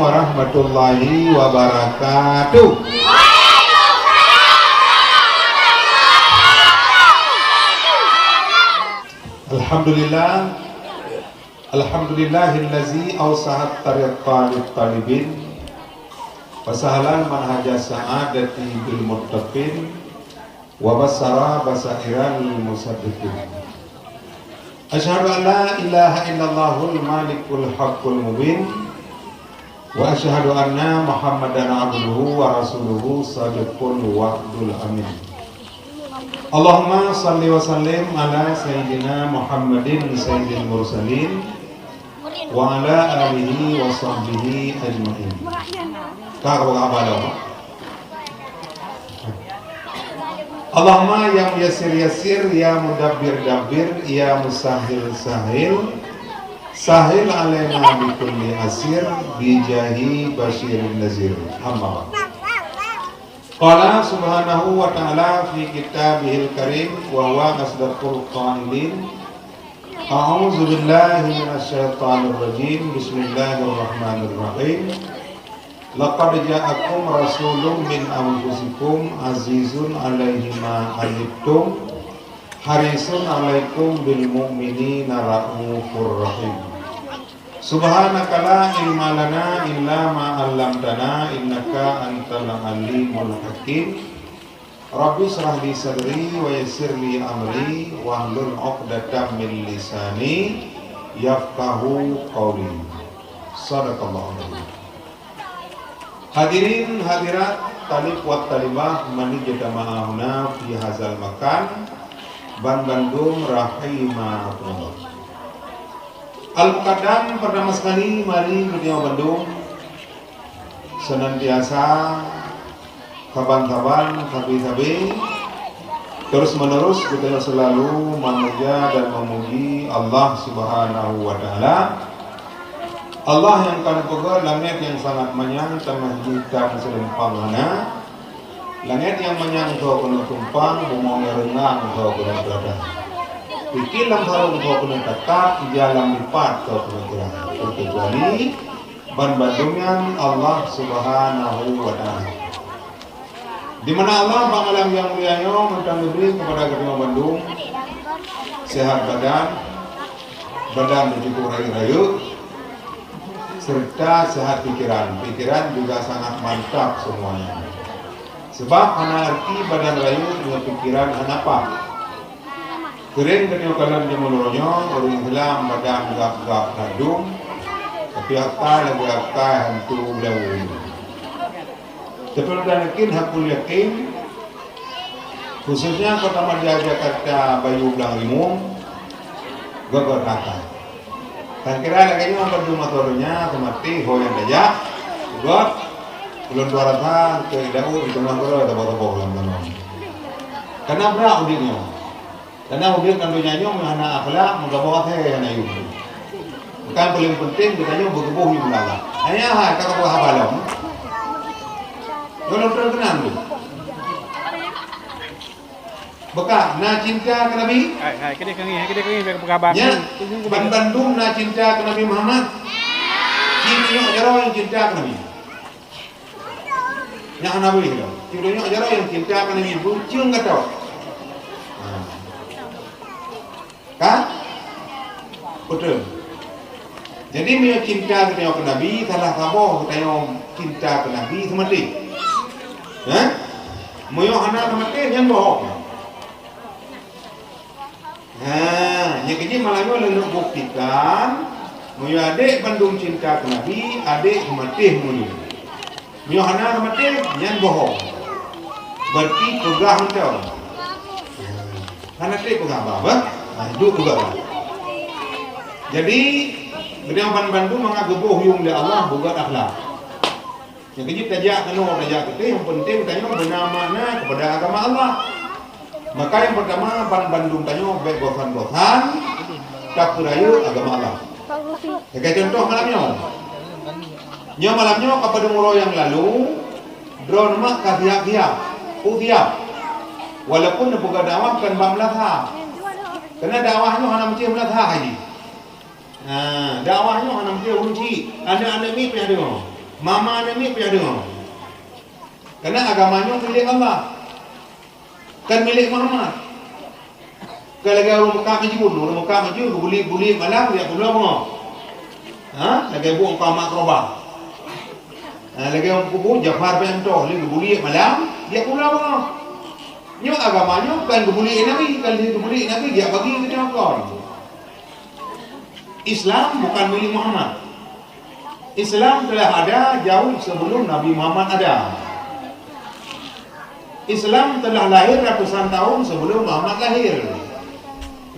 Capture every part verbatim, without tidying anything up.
Warahmatullahi wabarakatuh. Alhamdulillah. Alhamdulillahillazi awsahat tariqa lit talibin wa sahalal manhaja sa'adati bil muttaqin wa basara basairal musaddiqin. Asyhadu an la ilaha illallahul malikul haqqul mubin. Wa asyhadu anna Muhammadan abduhu wa rasuluhu sadiqul wa'dul amin. Allahumma salli wa sallim ala sayyidina Muhammadin sayyidil mursalin wa ala alihi wa sahbihi ajmain. Ka, ka, ka, ka, ka. Allahumma ya muyassir yassir, ya mudabbir dabbir, ya musahhil sahhil, sahhil alaina bi kulli asir, bi jahi basyirin nazir. Amma ba'd. Qala subhanahu wa ta'ala fi kitabihil karim wa huwa asdaqul qailin, a'udzu billahi minasy syaithanir rajim. Bismillahirrahmanirrahim. Laqad ja'akum rasulun min anfusikum azizun alaihi ma anittum harisun alaikum bil mu'minina raufur rahim. Subhanaka la ilma lana illa ma 'allamtana innaka antal alimul hakim. Rabbi shrah li sadri wa yassir li amri wahlul 'uqdatam min lisani yafqahu qauli. Sadaqallahul azim. Hadirin hadirat, talib wa talibah, man ijtama'a huna fi hazal makan, ban bandum rahimakumullah. Al-Muqaddam, pertama sekali, mari geutanyoe bandum senantiasa saban-saban, sabe-sabe, terus-menerus geutanyoe selalu memuja dan memuji Allah Subhanahu wa Ta'ala. Allah nyang ka neupeugöt langét nyang sangat manyang, teuma hitam seuleumpang hana. Langét nyang manyang soe keuneuk tumpang, bumoe nyang reungang soe keuneuk teuradang. Pike lam sarong soe keuneuk tatap, ija lam lipat soe keuneuk teuradang. Terkecuali ban bandum nyan Allah Subhanahu wa Ta'ala. Di mana Allah bak malam nyang mulia nyoe mantong geubri keupada geutanyoe bandum sehat badan, badan teucukôp rayeuk-rayeuk, serta sehat pikiran. Pikiran juga sangat mantap semuanya. Sebab hana arti badan rayeuk ngon pikiran hana pah. Keureun geutanyoe kalon jameun uroe nyoe, ureueng Islam badan gab-gab that dum, tapi akai lagèe akai hantu beulawu. Tapi ulôn yakin, hakul yakin, khususnya Kota Madya Jakarta, Bayu Blang Rimueng, gèt-gèt akai. Tan kira lagèe nyoe, bandum masa donya, seumaté ho nyang tajak, gèt, ulôn dua rasa, keu Daud, di teungoh keudroe, saboh-saboh lam teungoh. Kana brat udép nyoe. Kana udép lam donya nyoe, hana akhlak, meugaboh asèe, hana yum. Maka paléng peunteng, geutanyoe beugaboh yum lala. Hanya hai, ka peugah haba lom. Nyoe lôn treun keunan tu. Beukah na cinta keu Nabi? Hai, hai, keudéh keu ngieng, hai, keudéh keu ngieng, bèk peugah bang. Nyan, ban bandum na cinta keu Nabi Muhammad. Ci meunyoe jaroe nyang cinta keu Nabi. Nyan hana boleh lom. Ci meunyoe jaroe nyang cinta keu Nabi, bucung gato. Ha. Ka? Beutôi. Jadi, meunyoe cinta geutanyoe keu Nabi, salah saboh geutanyoe cinta keu Nabi seumaté. Hah? Meunyoe hana seumaté, nyan bohong. Ha, nyang keujih malam nyoe lôn buktikan, meunyoe adék bandum cinta keu Nabi, adék seumaté meunyoe. Meunyoe hana seumaté, nyan bohong. Berarti peugah mantong. Hana trép peugah haba, bah? Ha, duek peugah. Jadi, geutanyoe ban bandum mangat geuboh yum lé Allah, beugèt akhlak. Nyang keujeuet tajak keunoe, tajak keutéh, nyang peunteng tanyoe beuna makna keupada agama Allah. Maka nyang peurtama, ban bandum tanyoe bèk bosan-bosan tapeurayeuk agama Allah. Lagèe contoh malam nyoe. Nyoe malam nyoe ka padum uroe nyang lalu, droeneuh mak ka siap-siap, u siap. Walaupun neupeugah dakwah kon bak meulaza. Karena dakwah nyoe hana meusti meulaza haji. Ha, dakwah nyoe hana meusti ureueng chik. Aneuk-aneuk miet pih adoe. Mama aneuk miet payah deungoe. Karena agama nyoe milék Allah, kon milék Muhammad. Kon lagèe ureueng Mekah Meujun, ureueng Mekah Meujun geubulék-bulék malam, jak pulo beungoh. Ha? Lagèe buet Muhammad Keurobah. Ha, lagèe ureueng kubu Jafar Payam Toh, lé geubulék malam, jak pulo beungoh. Nyoe agama nyoe kon geubulék Nabi, kon lé geubulék Nabi, jak bagi keu nyoe kon. Islam bukan milik Muhammad. Islam telah ada jauh sebelum Nabi Muhammad ada. Islam telah lahir ratusan tahun sebelum Muhammad lahir.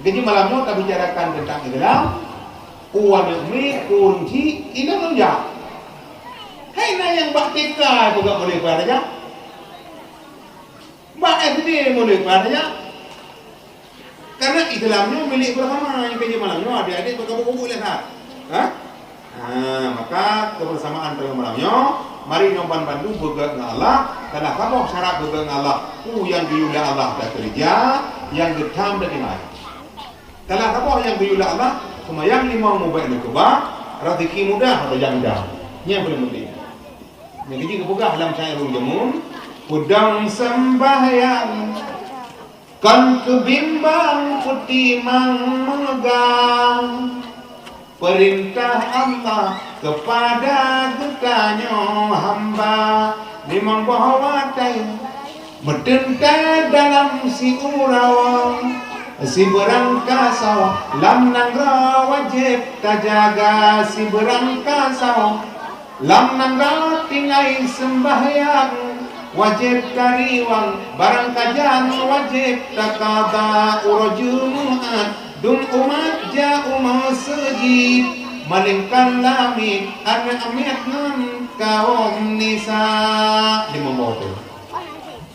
Jadi malam nyoe tabicarakan tentang Islam, u aneuk miet, u ureueng chik, inong jak. Hai na nyang bak T K peugah boleh peugah tajak. Bak S D mulai peugah tajak. Karena Islam nyoe milék bersama, nyang keu jih malam nyoe adik-adik beukabu-kabu lé that. Ha? Ha, maka kebersamaan tanyoe malam nyoe, mari nyoe banmandum beugèt ngon Allah, salah saboh syarat beugèt ngon Allah, peue nyang geuyue lé Allah takeureuja, nyang geutham tatinggai. Salah saboh nyang geuyue lé Allah, seumayang limong mubèk neukeubah, raseuki mudah tajak mudah. Nyan paléng penting. Nyang keujih geupeugah lam syair ureueng jameun, peudong seumbahyang kon keu bimbang peutimang meugah. Peurintah Allah keupada geutanyoe hamba, limong boh watèe meuteuntèe dalam siuroe, sibeurangkasoe lam nanggroe wajéb tajaga, sibeurangkasoe lam nanggroe tinggai seumbahyang, wajéb tariwang barang kajan, wajéb takaba uroe Jumeu'at. Dum umat jak u meuseujid, malingkan lamiet aneuk miet ngon kawöm nisa. Limong boh tu.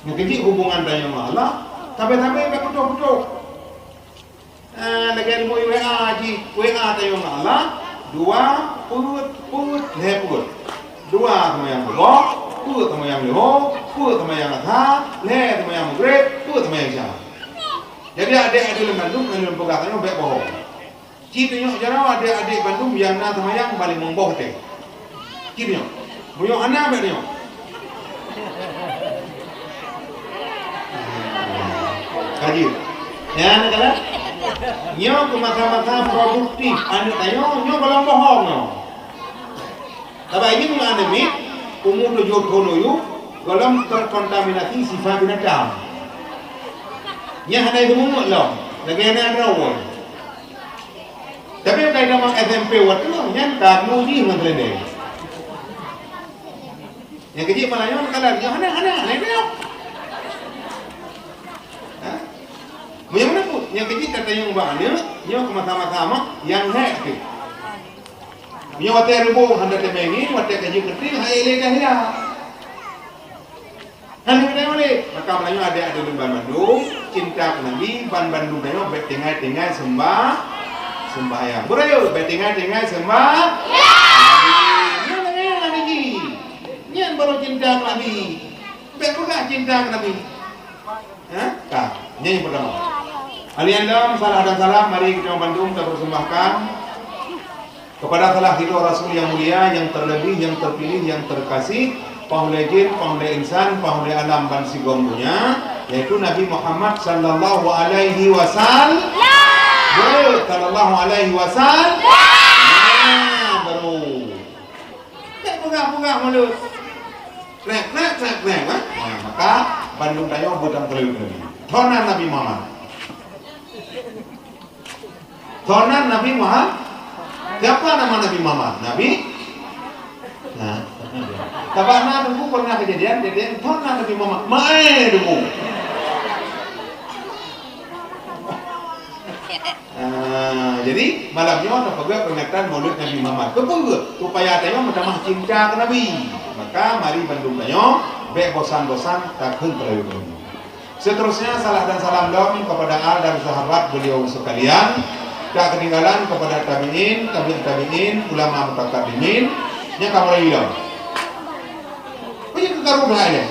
Nyang keujih hubungan tanyoe ngon Allah, sabe-sabe bèk putôh-putôh. Ah, lagèe leumo W A jih, W A tanyoe ngon Allah, dua peuet, peuet, lhèe peuet. Dua seumayang suboh, peuet seumayang leuhô, peuet seumayang asha, lhèe seumayang Maghrib, peuet seumayang Isya. Jadi, adék-adék lôn bandum, nyang lôn peugah tanyoe bèk bohong. Ci tunyok jaroe adék-adék bandum nyang na seumayang ban limong boh watèe. Ci tunyok. Meunyoe hana, bèk tunyok. Ka jeuet. Nyan keunan. Nyoe keu masa-masa produktif aneuk tanyoe, nyoe golom bohong nyoe. Sabab nyoe aneuk miet, umu tujoh thôn u yup, golom terkontaminasi sifat binatang. Nyan hana jimeungeut lom, lagèe na droe. Tapi kai tamong S M P watèe nyan ka muji ngon teuleudèe. Nyang keujih malah nyoe meukalat, nyoe hana, hana, hana, hana. Ha? Meunyoe meunan pun, nyang keujih ka tanyong bak aneuk, nyoe keu masa-masa mak, nyang hék pih. Meunyoe watèe reubông hana teumèe ngieng, watèe ka jeuet keutrieng, hai lé dah ya. Hana geutanyoe lé. Maka meunyoe adék-adék lôn banmandum cinta keu Nabi, banmandum tanyoe bèk tinggai-tinggai seumbah-, seumbahyang. Beurayeuk, bèk tinggai-tinggai seumbah-, nyan lagèe nyan Nabi jih. Nyan baru cinta keu Nabi. Bèk peugah cinta keu Nabi. Ha? Ka. Nyan nyang peurtama. Alèh nyan lom, salah dan salam, mari geutanyoe bandum tapersembahkan. Kepada salah sidroe Rasul nyang mulia, nyang terlebih, nyang terpilih, nyang terkasih, pahlé jin, pahlé insan, pahlé alam ban sigom donya, yaitu Nabi Muhammad sallallahu alaihi wasal-, Ya! Baru, sallallahu alaihi wasal-, Ya! Nah, baru. Bèk peugah-peugah mulut. Krek, krek, krek, krek, eh? Nah, maka bandum tanyoe beutang terlebih. Thon nan Nabi Muhammad. Thon nan Nabi Muhammad. Siapa nama Nabi Muhammad? Nabi? Nah. Sabab na Teungku pernah kejadian, kejadian thon nan Nabi Muhammad. Mae Teungku. Ah, jadi malam nyoe tapeugah peringatan Maulid Nabi Muhammad. Keupeue? Supaya tanyoe meutamah cinta keu Nabi. Maka mari bandum tanyoe bèk bosan-bosan takheun peulalu. Seterusnya, salah dan salam lom kepada al dan sahabat beliau sekalian. Tak ketinggalan kepada tabi'in, tabi'ut tabi'in, ulama mutaqaddimin. Nyang ka mulai lom. Peue nyang ka rubah ilèe?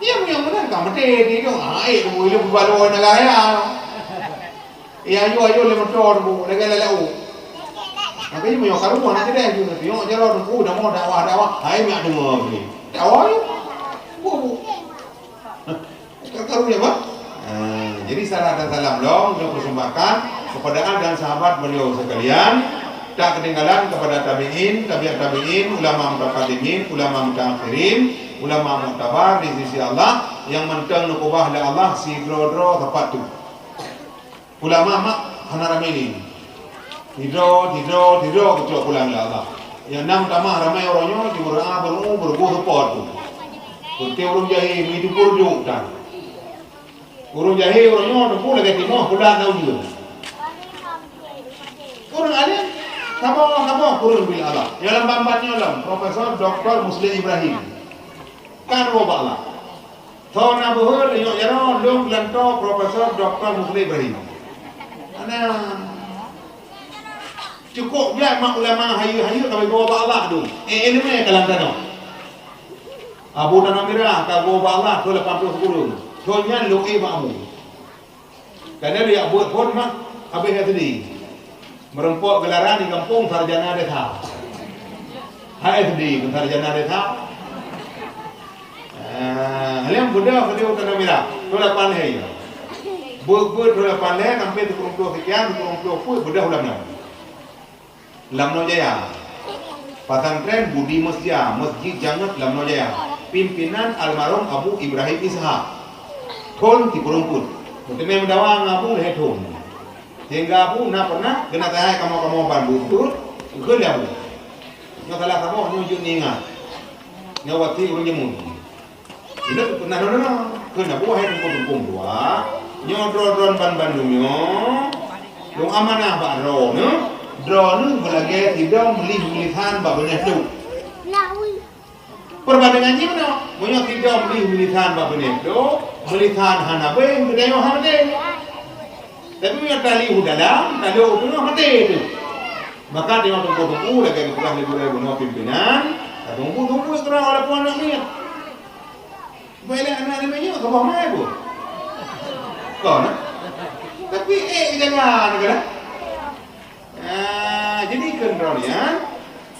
Nyang, nyang meunan ka meuté di nyoe. Ah, eh, ilèe beubaloe negara ya. Ya, ayo, ayo, lé motor bu, lagèe lalak u. Makanya meunyoe karu hana jeulaih, meunyoe jaroe teungku damoh dakwah-dakwah, hai nyak deungoe bri. Dakwah ya. Bu, bu. Ka karu ya, Pak? Ah, jadi salam dan salam lom kita persembahkan kepada al dan sahabat beliau sekalian. Tak ketinggalan kepada tabi'in, tabi'at tabi'in, ulama mutaqaddimin, ulama mutaakhirin, ulama muktabar di sisi Allah yang mantong neukeubah lé Allah sidroe-droe teumpat tu. Ulama mak hana ramé ni. Sidroe, sidroe, sidroe geucok pulang lé Allah. Nyang na meutamah ramé uroe nyoe, jimeureu'ah, beureu'ueng, beureuguih seupôt tu. Seperti ureueng jahé, meuidup ureueng juk tan. Ureueng jahé uroe nyoe teungku lagèe timoh pulan na ujeuen. Ureueng alim, saboh-saboh kureueng bri Allah. Nyang lam ban-ban nyoe lom, Profesor Doktor Muslim Ibrahim. Ka dua bak Allah. Tho na beuhe, leunyok jaroe, lôn geulantoe Profesor Doktor Muslim Ibrahim. Ana. Cukôp jai mak ulama hayeue-hayeue ka geuwoe bak Allah dum. Eh, ileumèe ka lam tanoh. Abu Tanoh Mirah ka geuwoe bak Allah, tho lapan ploh sikureueng. Tho nyan lôn éh bak Abu. Karena dia buat phôn mak, habéh S D. Meureumpok geularan di gampông sarjana desa. Hai S D pun sarjana desa. Ah, lheueh beudôh keudéh u Tanah Merah, dua lapan lhèe ya. Beuet-beuet dua lapan lhèe sampai sikureueng ploh sekian, sikureueng ploh peuet beudôh ulang nyan. Lamno Jaya. Pesantren Budi Mesja, Mesjid Janget Lamno Jaya. Pimpinan almarhum Abu Ibrahim Ishak. Thôn sikureueng peuet. Meuteumé meudawa ngon Abu lhèe thôn. Sehingga Abu na pernah geunak teuhai kamoe-kamoe ban beuet-beuet, geukheun lé Abu. Nyoe salah saboh nyoe jeuet neuingat. Nyoe wasiet ureueng jameun. Inong peureunah droeneuh, kheun Abu hai teungku-teungku dua, nyoe droe droen ban bandum nyoe, lôn amanah bak droeneuh, droeneuh beulagèe sidom lih meulisan bak binéh ploh. Peubandingan jih meunoe, meunyoe sidom lih meulisan bak binéh ploh, meulisan hana beueng, geutanyoe hana beueng. Tapi meunyoe talih u dalam, talhôk u teungoh maté teuh. Maka teungoh teungku-teungku lagèe geupeugah lé gurèe bunoe pimpinan, tatunggu-tunggu keudroe walaupun aneuk miet. Bèk lé aneuk-aneuk miet nyoe saboh mai pun. Kon, eh? Tapi, eh, jangan, kan? Ah, jadi kheun droeneuh nyan,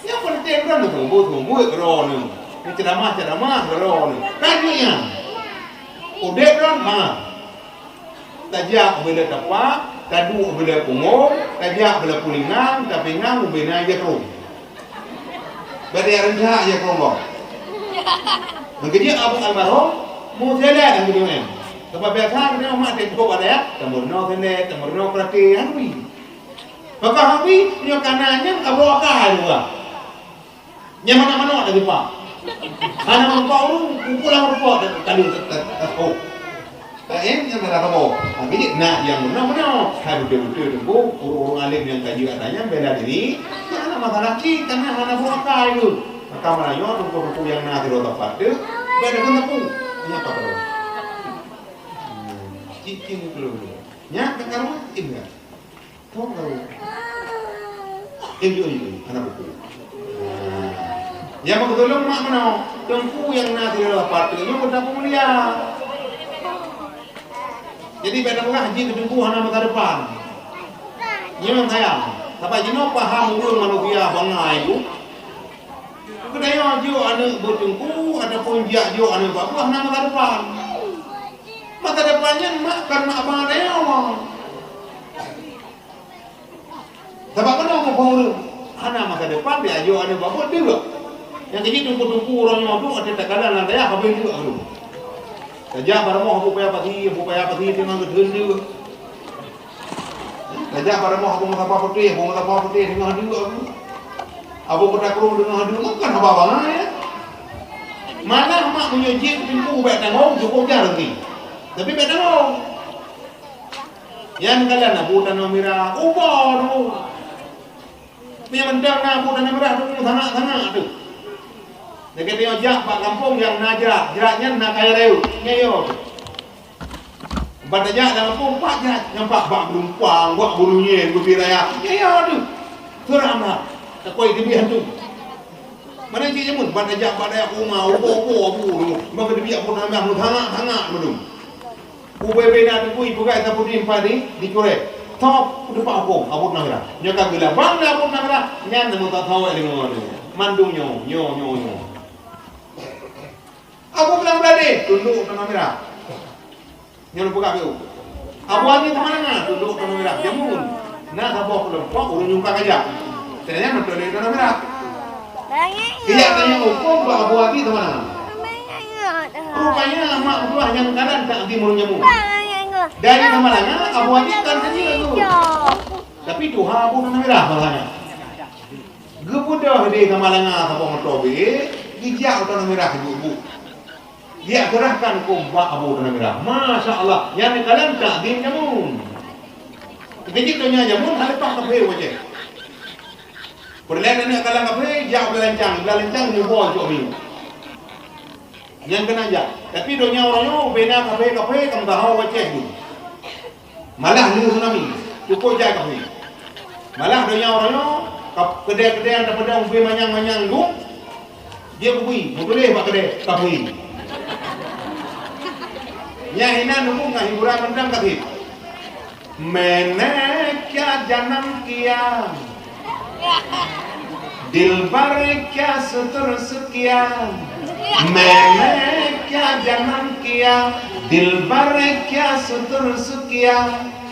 nyang penting droeneuh tunggu-tunggu droeneuh. Neuceuramah-ceuramah droeneuh. Kan nyan. Udép droeneuh mangat. Tajak ubé le tapak, taduek ubé le pungo, tajak ubé le pulingan, tapingang ubé na jakrong. Bèk tajak reuncak jakrong gob. Nyang keujeuet Abu almarhum, meuseulèt nyang keudua nyan. Sabab biasa keudua mak teuh pokok ada ya, tameurunoe seulèt, tameurunoe peuraté, han ui. Maka han ui, nyoe kana nyan Abu akai dua. Nyang manok-manok dah dipak. Hana meurumpok ureueng, kumpul lah meurumpok dan kali ta-, ta-, ta-, oh. Eh, nyang dah saboh. Tapi nak nyang meunoe-meunoe. Hai beutôi-beutôi teungku, ureueng-ureueng alim nyang ka jeuet ata nyan bela diri, nyan hana masalah cit, karena hana meurumpok ureueng. Maka meunyoe teungku-teungku nyang na sidroe teumpat teuh, bèk takheun sapeue. Nyan ka padum. Hmm, cit-cit dulu. Nyan ka karu, cit nyan. Tông lalu. Eh, yuk, yuk, yuk, aneuk buku. Nah. Nyang meukeutulông mak meunoe, teungku nyang na sidroe lapan teuk nyoe beutapeumulia. Jadi, bèk tapeugah jih keu teungku hana masa depan. Nyoe nyang sayang. Sabab jinoe paham ureueng manusia bangai tu. Geutanyoe jok aneuk beuteungku ataupun jak jok aneuk babah hana masa depan. Masa depan nyan mak kon mak ba tanyoe. Sabab meunoe muphom ureueng, hana masa depan, di ajoe aneuk babah deuk. Nyang keuji teungku-teungku uroe nyoe duek ateueh takalan lam dayah habéh deuk ureueng. Tajak bak rumoh Abu Paya Pasi, Abu Paya Pasi teungoh geutheun deuk. Tajak bak rumoh Abu Meusafa Putéh, Abu Meusafa Putéh teungoh deuk Abu. Abu Kota Krueng teungoh deuk, kan haba bangai, ya. Malah mak meunyoe jeuet teungku bèk tanggong, cukup jak rezeki. Tapi bèk tanggong. Nyan kalon Abu Tanoh Mirah, uba tu. Meunyoe mantong na Abu Tanoh Mirah tu, sangat-sangat tu. Lagèe tanyoe jak bak gampông nyang na jrat, jrat nyan na kayèe rayeuk, nyan yo tu. Ban tajak lam gampông, pat jrat, nyang pat bak Geulumpang, bak Bulu Nyen, Bukit Raya, nyan yo tu. Seram that. Takot teubiet hantu. Mana cit jameun, ban tajak bak dayah Uma, ubo-ubo Abu tu. Ban teubiet Abu Tanoh Mirah, meusangat-sangat tu. Ubé-bé na teungku ipeugah Saifuddin Padi di Cureh. Top teumpat hukôm Abu Tanah Mirah. Nyoe ka geulabang lé Abu Tanah Mirah, nyan meutatawék deungoe. Mandum nyoe, nyoe, nyoe, nyoe. Abu Bilang Beuladeh, tunduk Tanah Mirah. Nyoe lôn peugah keu Abu Adi Tamalanga, tunduk Tanah Mirah. Jameun. Na saboh keulompok ureueng nyungka kajak. Sebenarnya meutuléh Tanah Mirah. Ijak tanyong hukôm bak Abu Adi Tamalanga. Rupanya mak meutuah nyang kalon takzim ureueng jameun. Dari Tamalanga, Abu Adi kan tanyong tu. Tapi tuha Abu Tanah Mirah Tamalanga. Geubeudôh di Tamalanga saboh moto B, geujak u Tanah Mirah ibu-ibu. Geujak seurahkan keu bak Abu Tanah Mirah. Masya Allah, nyan kalon takzim jameun. Keujeuet donya jameun hana leupah kaphé wajéb. Peureulèe aneuk kalon kaphé, jak u Blah Lancang, Blah Lancang muboh cok minyeuk. Nyang keunan jak. Tapi donya uroe nyoe, ubena kaphé-kaphé ka meusaho wajéb tu. Malah lheueh tsunami, cukôp jai kaphé. Malah donya uroe nyoe, ka-, keudè-keudè nyang tapeudong ubé manyang-manyang dum, jeuet bubui, meutuléh bak keudè, kaphé. Nyan inan nunggu ngon hiburan mantong kaphé. Maine kya janam kya, dilbar kya sutur sukya. Maine kya janam kya, dilbar kya sutur sukya.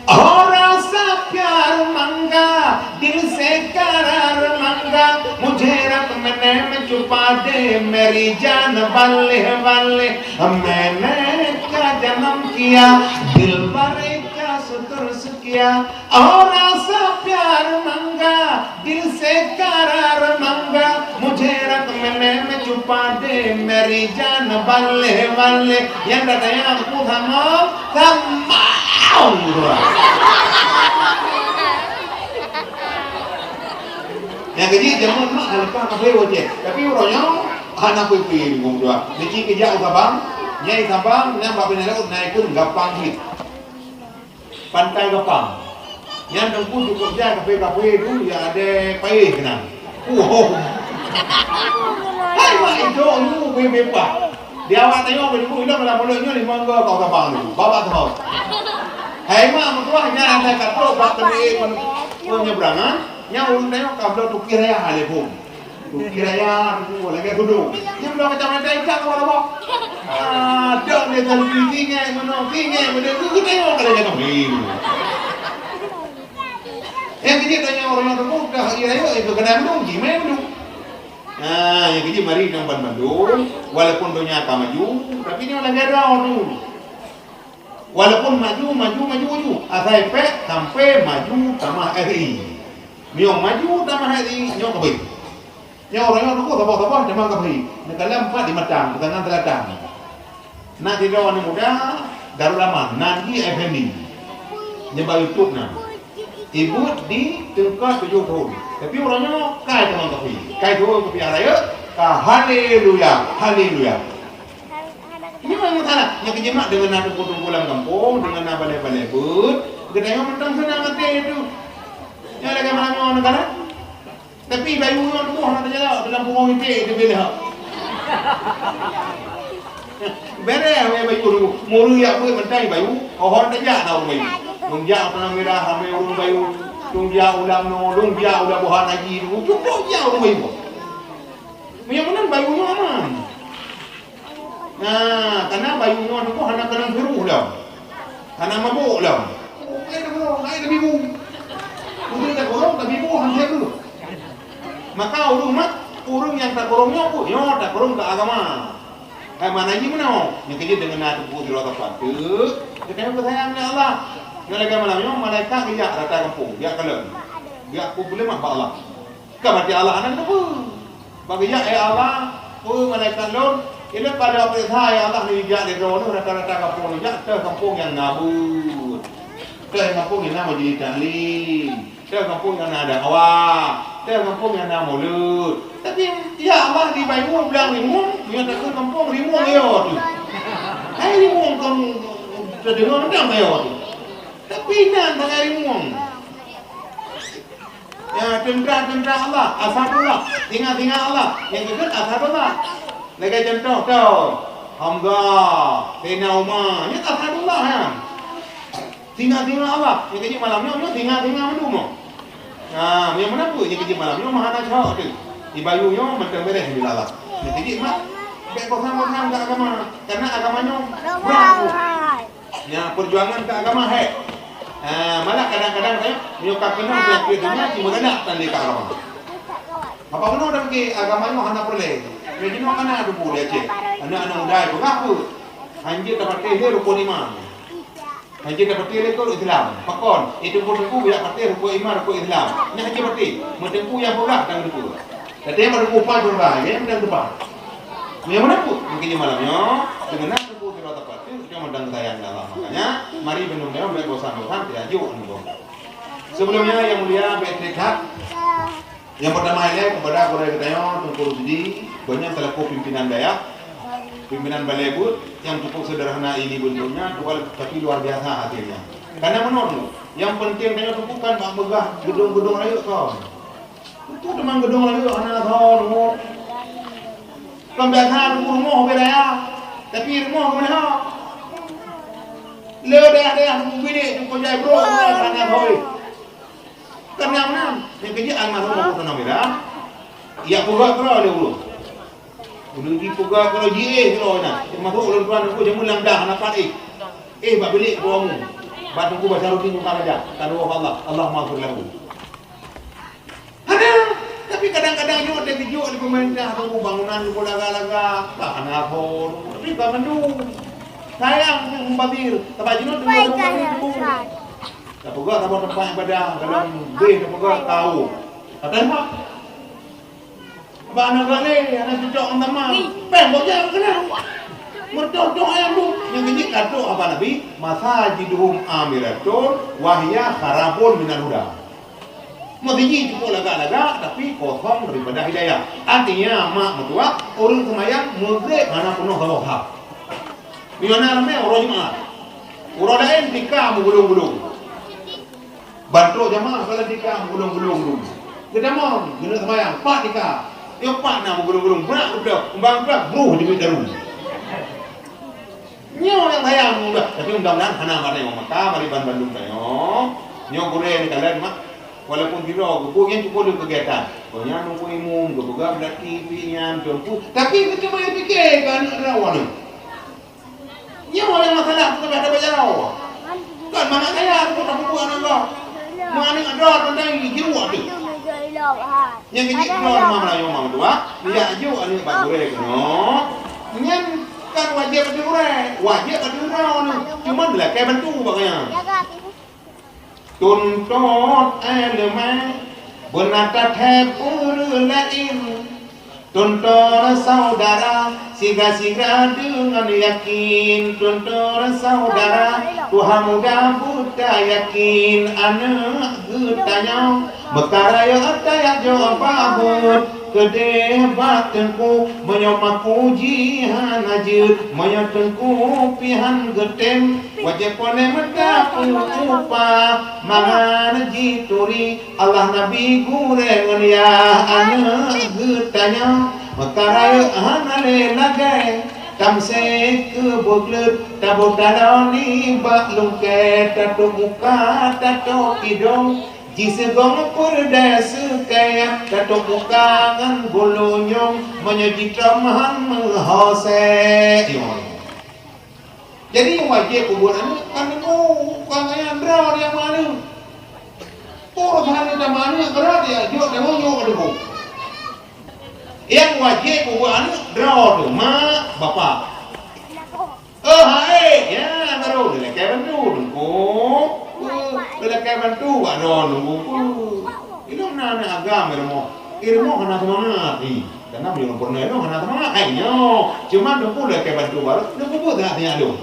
Ho rasa pyar mangga, dil se karar mangga. Mujhe rak maine mein chupa de, meri jaan balle balle. Maine kya janam kya, dilbar kya sutur sukya. Ho rasa pyar mangga, dil se karar mangga. Mujhe rak maine mein chupa de, meri jaan balle balle. Nyang ka tanyong aku sama, sama. Nyang keujeuet jameun mak hana leupah kaphé wajéb. Tapi uroe nyoe hana peue-peue deungon dua. Niki keujak u Sabang, nyang i Sabang nyang bak binéh laôt na ikheun Gapang Hiet. Pantai Gapang. Nyan teungku cukôp jai kaphé-kaphé tu, ya ada paéh keunan. Wow. Hai mak itu, lu bebe pak. Di awak tayong beribu ilong dalam mulut nyoe limong go kau Gapang tu. Babak tu. Hai mak meutuah nyan asai katrok bak teumé penyeberangan, nyan ureueng tayong ka bloe tuki raya alaikum. Tuki raya tu lagèe tudong. Dia bilang macam mana ikan tu apa? Ah, dok dia tadi tinggi, mana tinggi, mana tu kita yang kalau jangan main. Yang kecil tanya orang yang tu dah iya ya itu kena minum, gimana minum? Ah, yang kecil mari nang ban bandung, walaupun dunia akan maju, tapi dia lagi ada tu. Walaupun maju, maju, maju, maju, asai pèt sampai maju tamah R I. Nyoe maju tamah R I, nyoe keubeue. Nyoe ureueng nyoe teuka saboh-saboh tamah keubeue. Neukalon pat di Matang, Peusanggan Selatan. Na sidroe aneuk muda, Darul Aman, nan di F M D. Nyoe bak YouTube na. Ibuet di teungka tujoh thôn. Tapi ureueng nyoe kai tamah keubeue. Kai thôn keubeue raya, ka haleluya, haleluya. Nyoe nyang salah. Nyang keujimat deungon na teungku-teungku lam gampông, deungon na balèe-balèe beuet, geutanyoe mantong seunang até tu. Nyang lagèe meulangoe nyoe kan? Tapi bayu nyoe tuboh hana teujalak, dalam pungo miték teubiléh. Bèrèh wèh bayu tu. Meureuyak beuet mantong bayu, oh hana tajak na ureueng bayu. Lôn jak u Tanah Mirah ramè ureueng bayu. Lôn jak u Lamno, lôn jak u Labuhan Haji tu. Cukup jak ureueng bayu. Meunyoe meunan bayu nyoe aman. Nah, karena bayu nyoe tu hana keunong virus dah. Hana mabök dah. Hai dah, hai dah bibu. Ureueng takurong, tabibu, han thèe tu. Maka ureueng mat, ureueng nyang takurong nyoe, oh, nyoe takurong keu agama. Hai mana jih meunoe? Nyang keujeuet deungon na teupeu sidroe sapat. Teuk, geutanyoe geusayang lé Allah. Nyoe lagèe malam nyoe, malaikat geujak rata gampông, geujak kalon. Geujak peubeuleumah bak Allah. Ka maté Allah hana geuteupeue. Bak geujak, "Ya Allah, peue malaikat lôn, ilôn ka lôn peuriksa, ya Allah, neujak lé droeneuh rata-rata gampông neujak, teuh gampông nyang na beuet. Teuh gampông nyang na majelis taklim. Teuh gampông nyang na dakwah. Teuh gampông nyang na mulod. Tapi, ya Allah, di Bayu blang rimueng, meunyoe takheun gampông rimueng yo tu. Hai rimueng kon teudeungoe mantong yo tu. Tapi nan bangai rimueng." Ya, teuntara-teuntara Allah, asadullah, singa-singa Allah, nyang geukheun asadullah. Lagèe cuntoh tho, Hamzah, Saidina Umar, nyan asadullah nyan. Singa-singa Allah, nyang keujeuet malam nyoe, nyoe singa-singa mandum nyoe. Nah, nyang meunan peue nyang keujeuet malam nyoe, meuhana cok teuh. Di bayu nyoe mantong beres bila Allah. Nyang keujeuet mak, bèk bosan-bosan keu agama. Karena agama nyoe berat. Nya, perjuangan keu agama hék. Ah, malah kadang-kadang, eh, nyoe ka keunong penyakit donya, cuma galak tan lé keu agama. Apa beuna dah pikir agama nyoe hana peureulèe? Lagèe nyoe kana ada boleh cek. Aneuk-aneuk muda itu ngaku. Hanjeuet tapatéh lé rukun iman. Hanjeuet tapatéh lé rukun Islam. Pakon? Itu pun teungku jak patéh rukun iman, rukun Islam. Nyan hanjeuet patéh. Meuteungku nyang peugah dan teungku. Tapi yang ada kupat berubah, ya, yang tepat. Yang mana pun, mungkin di malam nyoe, dengan aku kira tepat tu, kita mandang sayang Allah. Makanya, mari benung dalam bèk bosan-bosan, tidak juk nunggu. Sebelumnya, yang mulia, bèk terikat. Yang pertama, ilèe kepada gurèe geutanyoe, Teungku Rusdi, gobnyan selaku pimpinan dayah, pimpinan balè buet yang cukup sederhana ini bentuknya, tapi luar biasa hasilnya. Karena menurut yang penting tanyoe Teungku kan bak peugah gedong-gedong rayeuk kon. Itu teuma gedong rayeuk hana thon. Kan biasa Teungku rumoh beda ya. Tapi rumoh mana? Le dayah-dayah Teungku bilik Teungku jai bro, hana thon. Keunong nan, nyang keujeuet almarhum Abu Tanam Mira, ya peugah keudroe lé ulôn. Ulôn jipeugah keudroe jiéh keudroe nyan. Teumasok ulôn tuan Teungku jameun lam dah hana pat éh. Éh bak bilék keudroe mu. Bak Teungku Basaruddin Muka Raja. Ka doa Allah, Allahumma ighfir lahu. Hana, tapi kadang-kadang nyoe teukeujot di pemerintah Teungku bangunan Teungku laga-laga. Bah hana ho, tapi ka mandum. Sayang Teungku mubazir. Tabajinoe Teungku mubazir Teungku. Tapeugah saboh teumpat ibadah dalam beh tapeugah tau. Kata apa? Ba aneuk gale, aneuk cucok ngon teuma. Péng bojang keunan. Meudoh-doh ayam tu. Nyang keujeuet ka trok haba Nabi, "Masajiduhum amiratun wa hiya kharabun minal huda." Meuseujid cukup lagak-lagak, tapi kosong daripada hidayah. Artinya, mak meutuah, ureueng seumayang Maghrib hana peunoh saboh saf. Meunyoe na ramè uroe Jumat. Uroe laén tika meugulong-gulong. Ban trok jamaah salat tika meugulong-gulong dum. Geutamong, geuneuk seumayang, pat tika. Yoh pat na meugulong-gulong, brak geublok, umbang brak, bruh jeuet daru. Nyoe nyang sayang mudah, tapi mudah-mudahan hana maté ngon mata, mari ban bandum tanyoe. Nyoe gurèe neukalon mak, walaupun sidroe geupeue nyan cukup lé kegiatan. Gobnyan nunggu imum, geupeugah beulati pih nyan, teungku. Tapi geuteumé pike keu aneuk droe nyoe. Nyoe nyang masalah, bukan ada bajau. Kan mangat gaya aku tak buat anak kau. Mana ada orang dah ini jiwa tu. Yang kecil keluar rumah Melayu mama dua, dia aju anak bak gurèe kena. Nyan kan wajib bagi gurèe, wajib bagi gurèe ni. Cuma lakèe bantu bak gaya. Tuntot ileumèe beunata thèe peureulee laén. Tuntot syedara sigra-sigra deungon yakin. Tuntot syedara tuha muda buta yakin. Aneuk geutanyoe meuka rayeuk tajak jok babeuet. Keudeh bak teungku meunyoe maku jih hana jeuet. Meunyoe teungku pih han geutem wajéb pone meuta peuupah mangat jituri. Allah Nabi gurèe ngon yah aneuk geutanyoe, meuka rayeuk hana lé lagèe. Tamsé keu beugleuet, taboh taloe nibak lungkèe, tatôp muka, tatôp idông, jiseugong peurdèe seukèe, tatôp muka ngon bulunyong, meunyoe jitrom han meuhosé. Jadi wajéb peubuet aneuk kan teungku, kon ayah droe nyang meuaneuk. Urosan nyang meuaneuk droe dia jok deungon jok deungon. Nyang wajéb peubuet aneuk droe tu, mak, bapak. Oh hai, ya baru dilakèe bantu teungku. Dilakèe bantu bak droe teungku. Ilong na aneuk agam di rumoh. Di rumoh hana seumangat. Ih, karena meunyoe pernah ilong hana seumangat. Hai nyoe, cuma teungku lakèe bantu baru, teungku pun sangat-sangat lôn.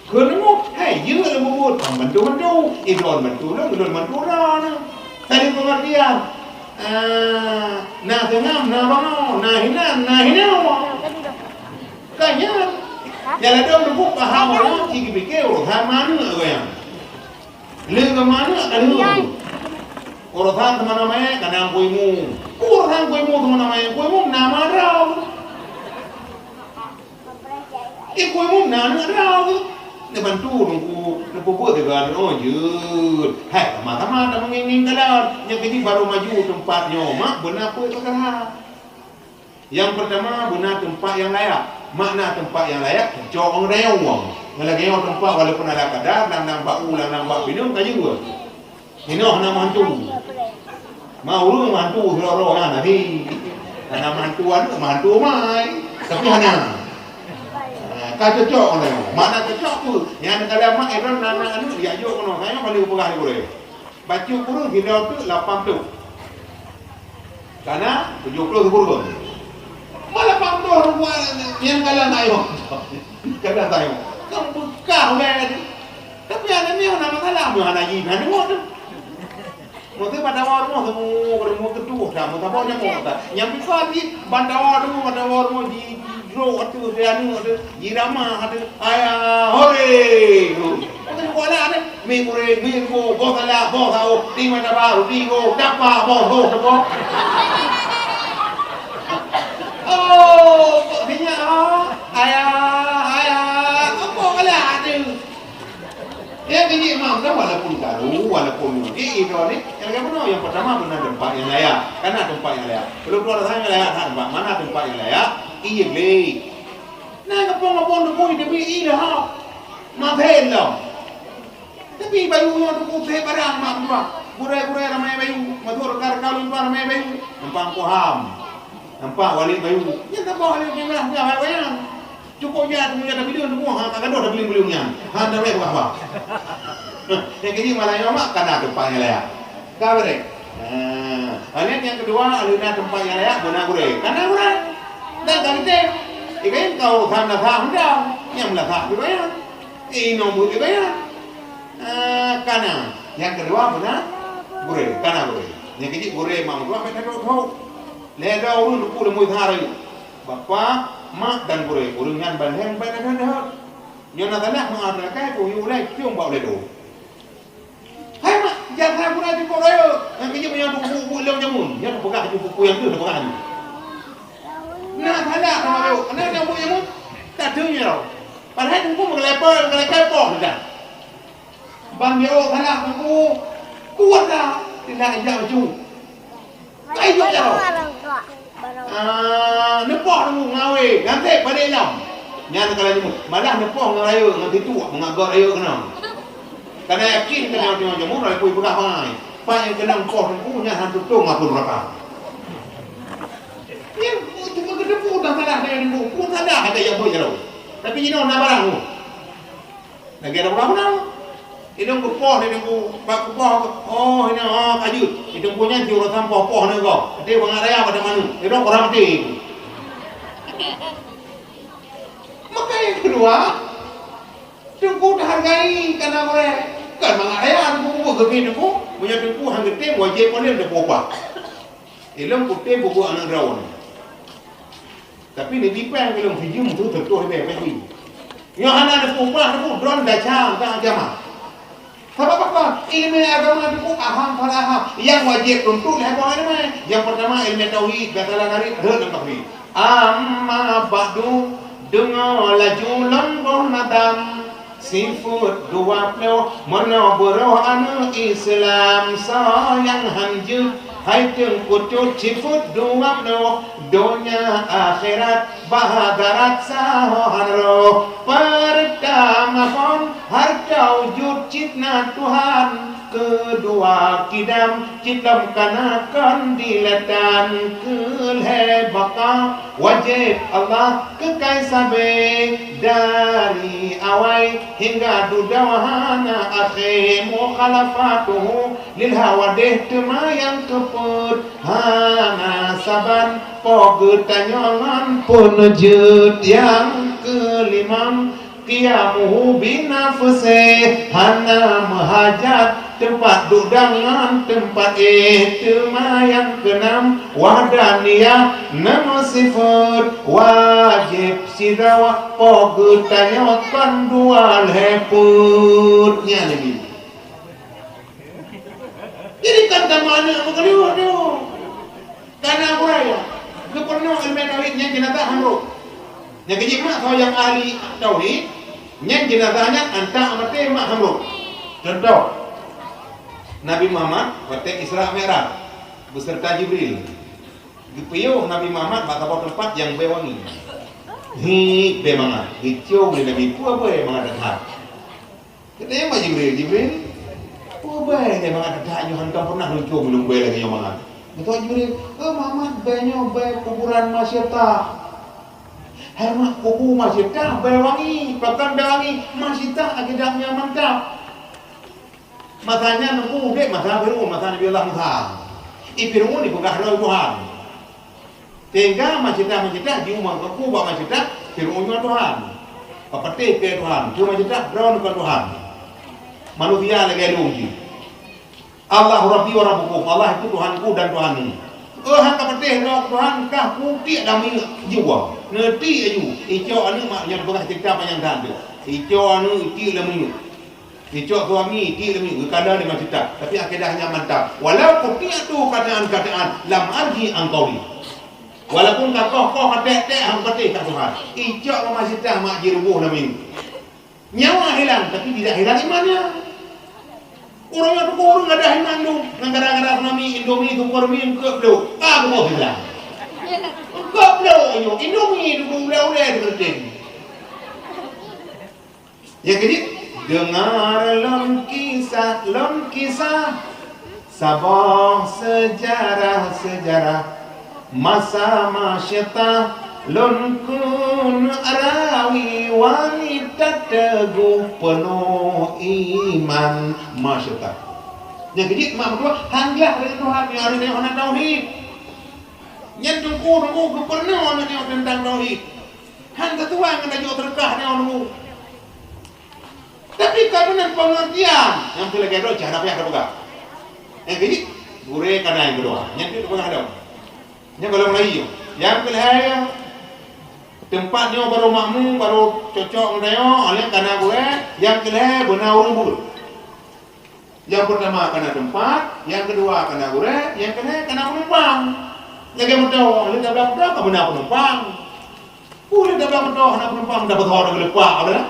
Keuneuk, hai, jeuet lôn bubuet, bantu-bantu, idon bantu lôn, idon bantu droeneuh. Saling pengertian. Ah, na seungab, na bangoe, na hinan, na hinoe. Ka nyan. Nyang ladôm lubuk paham orang, cit geupike urosan maneuk geuh nyan. Lé geuh maneuk ka lheueh. Urosan teuma na manyét, ka na kuimu. Urosan kuimu teuma na manyét, kuimu na ma droe. Di kuimu na aneuk droe. Neubantu Teungku, neupeubuet teuga nyoe jeuet. Hai, sama-sama tameungieng-ngieng kalon. Nyang keujih barô maju teumpat nyoe, mak beuna peuet peukara. Nyang peurtama, beuna teumpat nyang layak. Makna teumpat nyang layak, cocok ngon rayeuk ureueng. Ngon lagèe nyoe teumpat walaupun ala kadar, lam-lam bak u, lam-lam bak pineung ka jeuet. Inoe hana meuhantu. Ma ureueng meuhantu sidroe-droe nyan, tapi hana meuhantu aneuk, meuhantu umai. Tapi hana. Ah, ka cocok ngon lagèe nyoe. Makna cocok peue? Nyan kala mak Imran na aneuk, jak jok keunoe. Kayang paléng peugah di gurèe. Bacut ureueng sidroe teuk lapan ploh. Kana tujoh ploh sikureueng. Malah lapan ploh rupa nyan kala na nyoe. Kala na nyoe. Kan beukah ulèe tadi. Tapi aneuk nyoe na masalah, meuhana jih, hana deungoe teuh. Meusti ban tawa rumoh, rumoh, rumoh teutuh dah, meusaboh nyang meuh dah. Nyang pih ka jih ban tawa rumoh, ban tawa rumoh ji, jijrok ateueh, di aneuk ateueh, jirama ateueh. Ayah, hore! Meusti sekolah deh. Mi murit, mi guru, boh salah, boh saôh, di mata baru, di guru, dapa, boh, boh, boh. Oh, kok sinyak, oh? Ayah, ayah, kok boh salah tu? Ya, kejik imam dah, walaupun karu, walaupun murid, itu ni, yang kedua, yang pertama, beuna teumpat nyang layak. Kana teumpat nyang layak. Kalau keluar sana layak, tak teumpat. Mana teumpat nyang layak? Iya, glé. Nah, ngepong-ngepong debu, tapi iya dah. Mampet lah. Tapi bayu nyoe teupuseh barang mak meutuah. Gurèe-gurèe ramé bayu, meutuah reuka-reuka lôn tuan ramé bayu. Nampak Teungku Ham. Nampak Walid bayu. Nyan nampak Walid nyang lah, nyang lah, nyang. Cukôp jeuet, meunyoe tabideung teungoh, ha, ka gadoh tabileung-bileung nyan. Ha, damai peugah bah. Nyang keujih malam nyoe mak kana teumpat nyang layak. Ka beureh. Ha, laén nyang keudua, aleuh na teumpat nyang layak, beuna gurèe. Kana gurèe. Dan ka geutem. Iban ka urusan lasah meudan. Nyang meulasah gurèe. Eh, inong buet iban. Ah, kana. Nyang keudua beuna gurèe, kana gurèe. Nyang keujih gurèe mak meutuah bèk tadok-dok. Lhèe droe ureueng teupeu lam murit sehari. Bapak, mak dan gurèe, ureueng nyan ban lhèe bèk tadok-dok. Nyoe na salah meuah teunakai, kuyue ulèe ciong bak ulèe droe. Hai mak, jak sa gurèe teupeu rayeuk. Nyang keujih meunyoe teupeu buet lom jameun. Nyan teupeugah laju buku nyang deuh teupeugah laju. Na salah sama rayeuk. Aneuk nyang buet jameun. Tak deuh nyoe. Padahai teungku meugalai peue, meugalai kai poh dah. Ban jaweueb salah teungku, kuat dah, tindak jak bacut. Kai jok jaroe. Ah, neupoh teungku ngawé, gantèe padé lom. Nyan ka laju, malah neupoh ngon rayeuk, ngon tituek, meungagot rayeuk keunoe. Kana yakin keunoe jameun, rayeuk peugah bangai. Pat nyang keunong poh teungku, nyan han tutong apui neuraka. Nyan, cuma keudeupu dah salah, dah teungku, pun salah, ada nyang buet jaroe. Tapi jinoe na barang tu. Lagèe ureueng meunan. Idong geupoh di teungku, bak geupoh, oh, ini, oh, ka jeuet. Di teungku nyan jiôh rasa poh-poh ni ko. Até bangat raya pada manu. Idong orang mati. Maka yang kedua, teungku dihargai karena orang kan bangat raya teungku buat geubi teungku. Punya teungku hang geutem wajib oleh dia berubah. Ilong putih buku anak droe. Tapi neubri péng keu lôn sijeuem tu teutoh leubeh péng. Nyoe hana neupeuupah teungku droe desya ka agama. Sabab apa? Ileumèe agama teungku aham salah aham. Nyang wajéb tuntut lé agama ileumèe. Nyang peurtama ileumèe tauhid, basalah narit, rhot lam tauhid. Amma ba'du, deungoe laju lôn boh nadam. Sifeuet dua ploh meunoe beuroh aneuk Islam, soe nyang han jeuet hai teungku cut sifeuet dua ploh, donya akhirat bak darat sahoe han roh. Peurtama phon hareuta jeuet cit na Tuhan, keudua kidam cit lom ka na kon dilèe tan, keulhèe baka wajéb Allah keu kai sabé dari awai hingga dudoe hana akhé, mukhalafatuhu lil hawadih teuma nyang keupeuet hana saban po geutanyoe ngon peuneujeuet. Nyang keulimong, qiyamuhu binafsih, hana meuhajat teumpat duek dan ngon teumpat éh. Teuma nyang keunam, wahdaniyah, na meusifeuet wajéb sidroe po geutanyoe kon dua lhèe peuet. Nyan lagèe. Jadi kan tamong aneuk meukeuleuh tu. Kana gurèe, geupeurunoe ileumèe tauhid nyang jeunazah han rhot. Nyang keujih mak soe nyang ahli tauhid, Nyan jeunazah nyan antak maté mak Hamruk. Contoh, Nabi Muhammad watée Isra Mi'raj beserta Jibril. Geupiôh Nabi Muhammad bak saboh teumpat nyang bèe wangi. Hi, bèe mangat. Geucium lé Nabi, peue bèe mangat that. Geutanyong bak Jibril, "Jibril, peue bèe nyang mangat that nyoe, hántom pernah lôn cium lôn bèe lagèe nyoe mangat?" Geutanyong Jibril, "Oh Muhammad, bèe nyoe bèe kuburan Masyitah." Hai mak, kubu Masyitah bèe wangi, pakon bèe wangi? Masyitah akidah nyang mantap. Masa nyan Teungku udép masa Fir'aun, masa Nabi Allah Musa. I Fir'aun ipeugah droe Tuhan. Sehingga Masyitah-Masyitah jiumong keu bak Masyitah, Fir'aun nyoe Tuhan. Papatéh keu Tuhan, keu Masyitah droe kon Tuhan. Manusia lagèe lôn jih. Allahu Rabbi wa Rabbukum, Allah itu Tuhanku dan Tuhanmu. Oh, han ka patéh droe Tuhan, kah kutiek lam minyeuk jiwoe. Neutiek laju, icok aneuk mak nyan peugah cerita panyang that tu. Icok aneuk itiek lam minyeuk. Icok suami itiek lam minyeuk, geukada lé Masyitah. Tapi akidah nyan mantap. Walau kutiek tu kataan-kataan, lam arji an qauli. Walaupun ka koh-koh ka tek-tek, han patéh ka Tuhan. Icok Masyitah mak jiruboh lam minyeuk. Nyawa hilang, tapi tidak hilang imannya. Ureueng nyang tuku ureueng ada iman tu, nang gara-gara tsunami, Indomie, Super Mie, eungkôt bloe. Ah, geuboh hilang. Eungkôt bloe nyoe, Indomie tu ulèe-ulèe di Meureuténg. Nyang keujeuet, deungar lôn kisah, lôn kisah. Saboh seujarah-seujarah masa Masyitah, lôn kheun rawi wanita teugoh peunoh iman Masyitah. Nyang keujeuet mak meutuah han glah lé Tuhan nyoe, aneuk nyoe hana tauhid. Nyan teungku-teungku geupeureunoe aneuk nyoe teuntang tauhid. Han teutuan ngon tajok seudeukah nyoe teungku. Tapi ka meunan pengertian, nyang keu lagèe droe cah hana payah tapeugah. Nyang keu jih, gurèe ka na nyang keudua. Nyan pih tapeugah lom. Nyan gohlom laie. Nyang keu lhèe, teumpat nyoe barô makmu, barô cocok ngon tanyoe, alèh ka na gurèe, nyang keu lhèe beuna ureueng buet. Nyang peurtama ka na teumpat, nyang keudua ka na gurèe, nyang keulhèe ka na peunumpang. Lagèe moto, lheueh tablang moto ka beuna peunumpang. Peue lheueh tablang moto hana peunumpang, tapeutho teuk geuleupah, beutôi tak?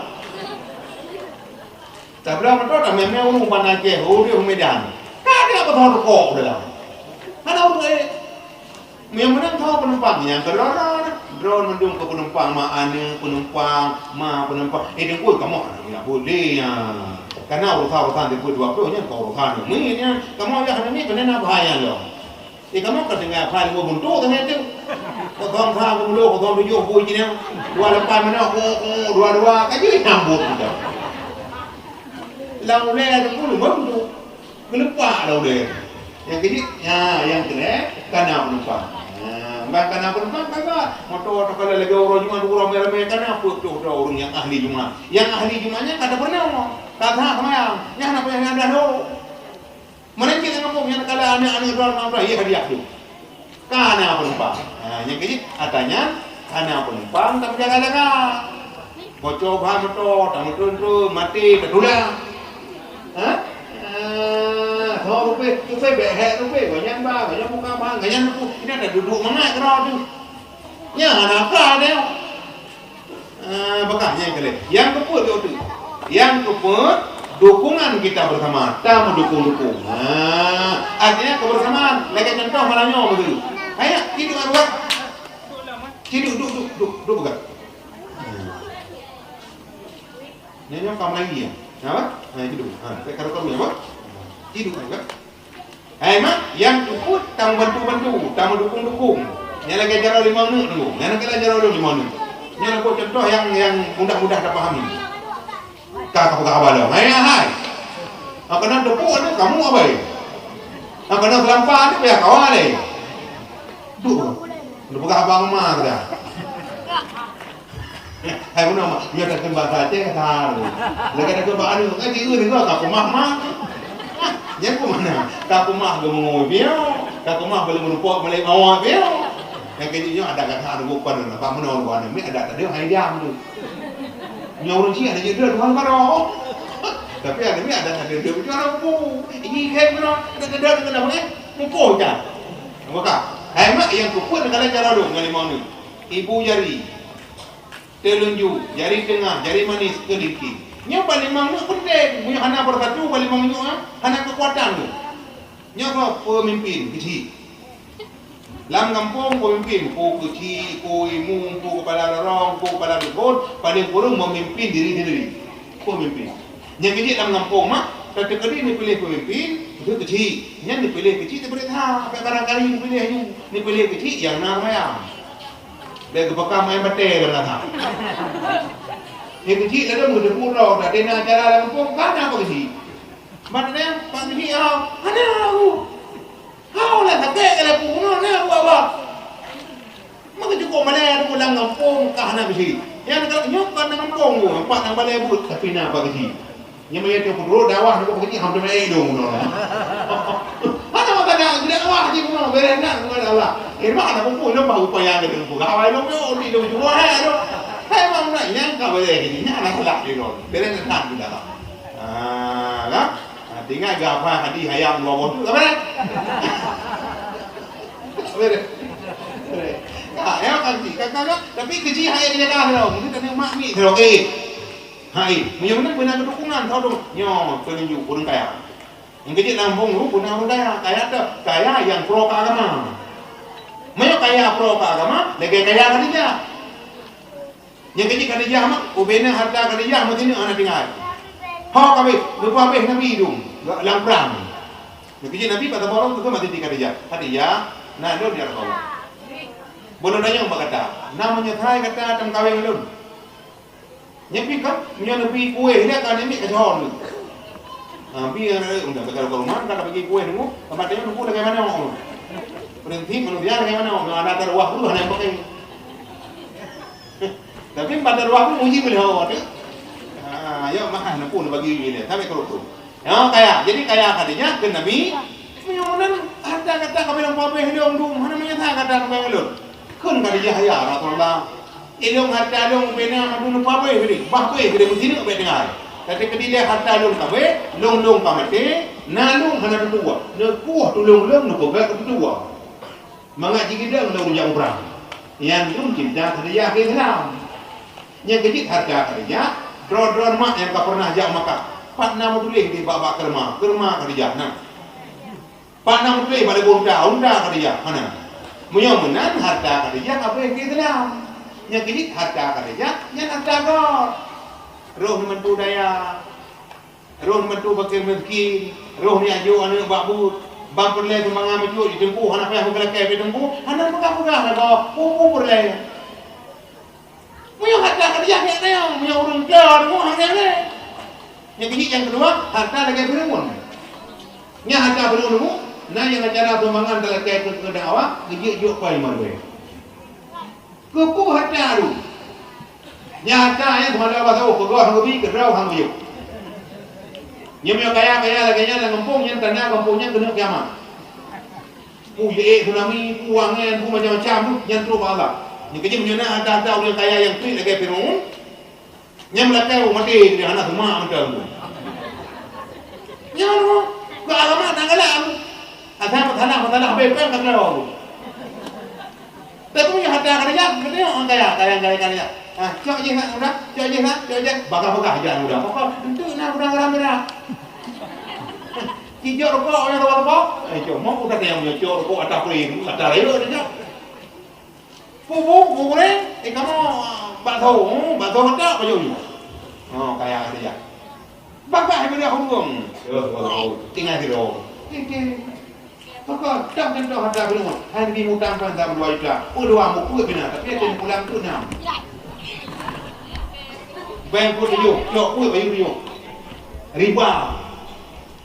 Tablang moto tamè-mè ureueng Banda Aceh, ureueng Medan. Ka tapeutho teuk, beutôi tak? Hana ureueng laén. Nyang meunan tho peunumpang nyang keudroe-droe, droe mandum keu peunumpang, ma aneuk peunumpang, ma peunumpang. Eh, Teungku, kamoe hana boleh nyan. Kana urosan-urosan Teungku dua ploh nyan kon urosan miet nyan. Kamoe nyang hana miet keuneuk na bahaya lom. Eh, kamoe ka tinggai phai lima buntu teuma tu. Kosong sa puluh, kosong tujoh bui jih nyan. Dua lapan mana, oh, oh, dua dua, ka jeuet nyambut kita. Lam ulèe ada puluh buntu. Geuleupah dah ulèe. Nyang keujeuet, nya, nyang keulhèe, kana peunumpang. Nya, ban kana peunumpang, ka, ka. Moto takalon lagèe uroe Jumat, uroe ramè-ramè, kana peuet droe ureueng nyang ahli Jumat. Nyang ahli Jumat nyan ka tapeurunoe, ka that seumayang. Nyan hana payah nyan dah lom. Meunan cit lam gampông nyan, takalon aneuk-aneuk droe lam gampông, iya hadiah tu. Ka na peunumpang. Ha, nyang keujeuet, ata nyan ka na peunumpang, tapeujaga-jaga. Bocor ban moto, tameuteun-teun, maté, tatulak. Ha? Ah, ho rupèh, rupèh bèk hèk rupèh, gobnyan ba, gobnyan buka ban, gobnyan teupeu. Nyan taduek-duek mangat keudroe teuh. Nyan hana ka teuh. Ah, beukah nyang keu lhèe. Nyang keupeuet, nyang keupeuet, dukungan kita bersama, tameudukong-dukong. Ah, artinya kebersamaan. Lagèe contoh malam nyoe beutôi. Hai, tidur kat luar. Tidur, duduk, duduk, duduk, duduk peugah. Nyan nyoe ka meulayi nyan. Apa? Ha, tidur. Ha, karu-karu nyan apa? Tidur kan? Hai mak, nyang keupeuet tameubantu-bantu, tameudukong-dukong. Nyan lagèe jaroe limong neuk tu. Nyan lagèe jaroe limong neuk. Nyan aku contoh nyang, nyang mudah-mudah tapahami. Ka, ka peugah haba lom. Hai, hai. Nyang keunan teupeu tu kamoe abai. Nyang keunan seulampa tu payah kawa lé. Duh. Peugah haba ma dah. Hai bunoe mak, nyoe takheun basa Aceh ka saru. Lagèe takheun bak aneuk, kan jieu deungoe ka keumah mak. Nyan keu mana? Ka keumah geumeungoe piôh, ka keumah boleh meurupok, boleh mawat piôh. Nyang keu jih nyoe adat gata aneuk bukon, bak meunoe lôn aneuk miet adat tadi hai diam tu. Nyoe ureueng chik aneuk jeuet dua, dua baroe. Tapi aneuk miet adat tadi dua, dua baroe. Ini khem meunoe, adat tadi dua, dua, dua, eh? Mukoh dah. Maka, hai mak nyang keupeuet kala cara dong ngon limong ni. Ibu jari. Teulunju, jari teungoh, jari manis keu linking. Nyoe ban limong nyoe peunteng. Meunyoe hana bersatu ban limong nyoe, hana keukuatan nyoe. Nyoe keuh peumimpin keuchik. Lam gampông peumimpin, peue keuchik, peue imum, peue keupala lorong, peue keupala dusun, paleng kureueng meumimpin diri sendiri. Peumimpin. Nyang keuchik lam gampông mak, tateukeudi neupiléh peumimpin, peue keuchik. Nyan neupiléh keuchik, neupiléh that, barangkali neupiléh nyoe, neupiléh keuchik nyang na maya. Bèk geupeugah main batèe lam rasa. Nyang keuchik ladôm geuteupeue droe, dak na acara lam gampông, ka na peue keuchik. Ban nyan, Pak Geuchik, hana, hana, uh. Hana, sakét keu lé pu, na, na, uh, Abah. Maka cukup malèe tu lam gampông, ka hana keuchik. Nyang ka nyoe ka lam gampông, uh, nampak lam balè buet, tapi na Pak Geuchik. Nyang maya tu peuduek dakwah, tu Pak Geuchik, hampir naik dong, no. Hana maka nak, tidak dakwah, cik, no, beres nak, dengan Allah. Eh, mak, nak kumpul, nampak upaya kata, kumpul. Awai dong, dong, dong, dong, dong, dong, dong. Hai, mak, nak, nyang ka balè gini, nyang nak salah, dong. Beres nak, tidak. Ah, kan? Ah, tinggai geuhafai hadis ayam dua boh tu, apa dah? Apa dah? Ah, ya, kan, kan, kan, kan. Tapi keuchik hai dijaga tu. Mungkin tadi mak ni tu, okey. Hai, meunyoe meunan beuna dukungan, tau tu. Nyoe, peununjuk ureueng kaya. Nyang keuchik lam gampông tu, beuna ureueng kaya. Kaya tu, kaya nyang pro keu agama. Meunyoe kaya pro keu agama, lagèe kaya Khadijah. Nyang keuchik Khadijah mak, ubena harta Khadijah meusineuk hana tinggai. Ho kabeh, geupeuhabéh Nabi dum lam prang. Nyang keuchik Nabi bak saboh ureueng teuma mati di Khadijah. "Khadijah, na lôn ya Rasulullah. Boleh tanyong bak gata, na meunyoe hai gata tameukawen ngon lôn?" Nyan pi kan, meunyoe neubi kueh dia ka namiet ka jihon. Ha, pi, eh, udah, ka lôn ka rumoh, ka bagi kueh nunggu, tempat dia nunggu lagèe manok. Prinsip manusia lagèe manok, meunyoe ada taruah dulu hana pakai. Tapi ban taruah pun uji boleh hawa tu. Ha, ya mah nak pun bagi ni, sampai ke rukun. Ya, kaya. Jadi kaya Khadijah keu Nabi, meunyoe meunan harta gata ka bilang pabeh lôn dum, hana meunyoe that gata ka bilang lôn. Kheun Khadijah, "Ya Rasulullah, ilôn harta lôn bina madu neupabeh bini, bah beh bini meusineuk bèk tinggai. Tapi keudilèe harta lôn kabeh, lôn lôn ka maté, na lôn hana tutoe. Neukueh tulông lôn neupeugah keu tutoe." Mangat jigidong lé ureueng jak u prang. Nyan dum cinta Khadijah keu Islam. Nyang keuh jeuet harta Khadijah, droe-droe mak nyang ka pernah jak Makkah. Pat na meutuléh di bak-bak keurma, keurma Khadijah na. Pat na meutuléh bak leubeh unta, unta Khadijah hana. Meunyoe meunan harta Khadijah habéh keu Islam. Nyang keuh jeuet harta Khadijah nyan harta gob. Roh mantu daya. Roh mantu fakir miskin, roh neujok aneuk bak buet, ban peureulèe sumbangan meucuk di teungku, hana payah meugeulakèe di teungku, hana peugah-peugah lagoe, peue-peue peureulèe. Meunyoe harta ka dijak nyan, meunyoe ureueng kaya deungoe hana lé. Nyang keuh jeuet nyang keudua, harta lagèe Firaun. Nyan harta Firaun deungoe, na nyang acara sumbangan talakèe keu dakwah, geujeuet jok pai malueng. Keupeue harta tu? Nyan harta nyan seumalam bak saboh, peugah han geubi, keudroe han geuyue. Nyoe meunyoe kaya-kaya lagèe nyan lam gampông nyan, tanda gampông nyan keuneuk kiamat. Peue jeuet tsunami, peue angèn, peue macam-macam tu, nyan trok bak Allah. Nyan keuh jeuet meunyoe na harta-harta ureueng kaya nyang treuk lagèe Firaun, nyan meulakèe maté, hana seumah mantong tu. Nyan tu, keu agama hana galak tu. Asai masalah-masalah bepeng ka keudroe tu. Tapi meunyoe harta ka dijak, ka tengok kaya, kaya, kaya, kaya. Ha, cok jih nak muda, cok jih nak, cok jih. Bagah-bagah jak muda. Pokok, enteuk na muda garam berak. Ci jok rukok, nyang rukok-rukok. Eh, cok, mau udah tayang punya cok rukok atas kulit, atas rayek dia cok. Pupu, pupu ni, eh, kamu, ah, bakso, hmm, bakso mantap baju ni. Oh, kaya dia. Bagah ibadah hukum. Tinggai sidroe. Tinggai. Maka, dak contoh harta bileuh. Hai Nabi mutang kan dalam dua juta. Oh, dua mukul bina. Tapi ada pulang tu enam. Bank pun tujuh. Cok pun bayu tujuh. Riba.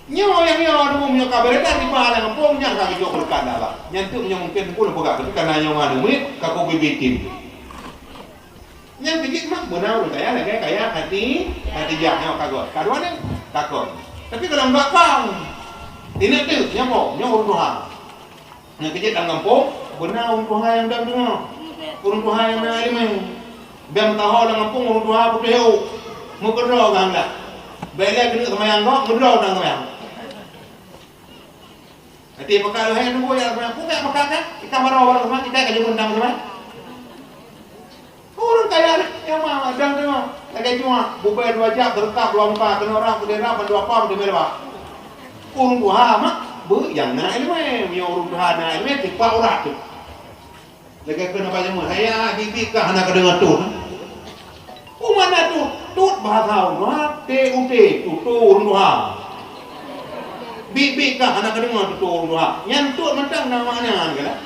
Nyoe nyang nyoe dulu nyoe ka beredar riba lam gampông, nyan ka geucok beureukat dah lah. Nyan tu nyoe mungkin pun peugah. Tapi karena nyoe nganu murit, ka kau bibi tim. Nyang keuh jeuet mak beuna ureueng kaya lagèe kaya Khadi-, Khadijah nyoe ka göt. Ka dua nyoe, takon. Tapi kalau enggak kau, ingat tu, nyoe po, nyoe ureueng tuha. Nyang keuh jeuet lam gampông, beuna ureueng tuha nyang dang deungoe. Ureueng tuha nyang na ileumèe. Bèk meutuha lam gampông ureueng tuha putôh ôk. Meukeudroe keuheundak. Bèk lé keuneuk seumayang gob, meudroe dan seumayang. Até peugah lôn, "Hai, tunggu ya, Rasulullah." Peugah, peugah kan? Ikan baroe, baroe teuma, ikan ka jeuet mantong teuma. Ureueng Kaya nyang ma dang teungoh lagèe cuma bubé dua jak, teureukap dua muka, keunoe rab, keudeh rab, bandua pam, teumé lewat. Ureueng tuha mak beu nyang na ileumèe, meunyoe ureueng tuha na ileumèe, tipa urat tu. Lagèe keu na banyak meuh, "Hai, biet-biet kah hana kadeungoe tut." Peue makna tut? Tut bahasa ureueng tuha, T U T, tutoe ureueng tuha. Biet-biet kah hana kadeungoe tutoe ureueng tuha. Nyan tut mantong na makna nyan kan?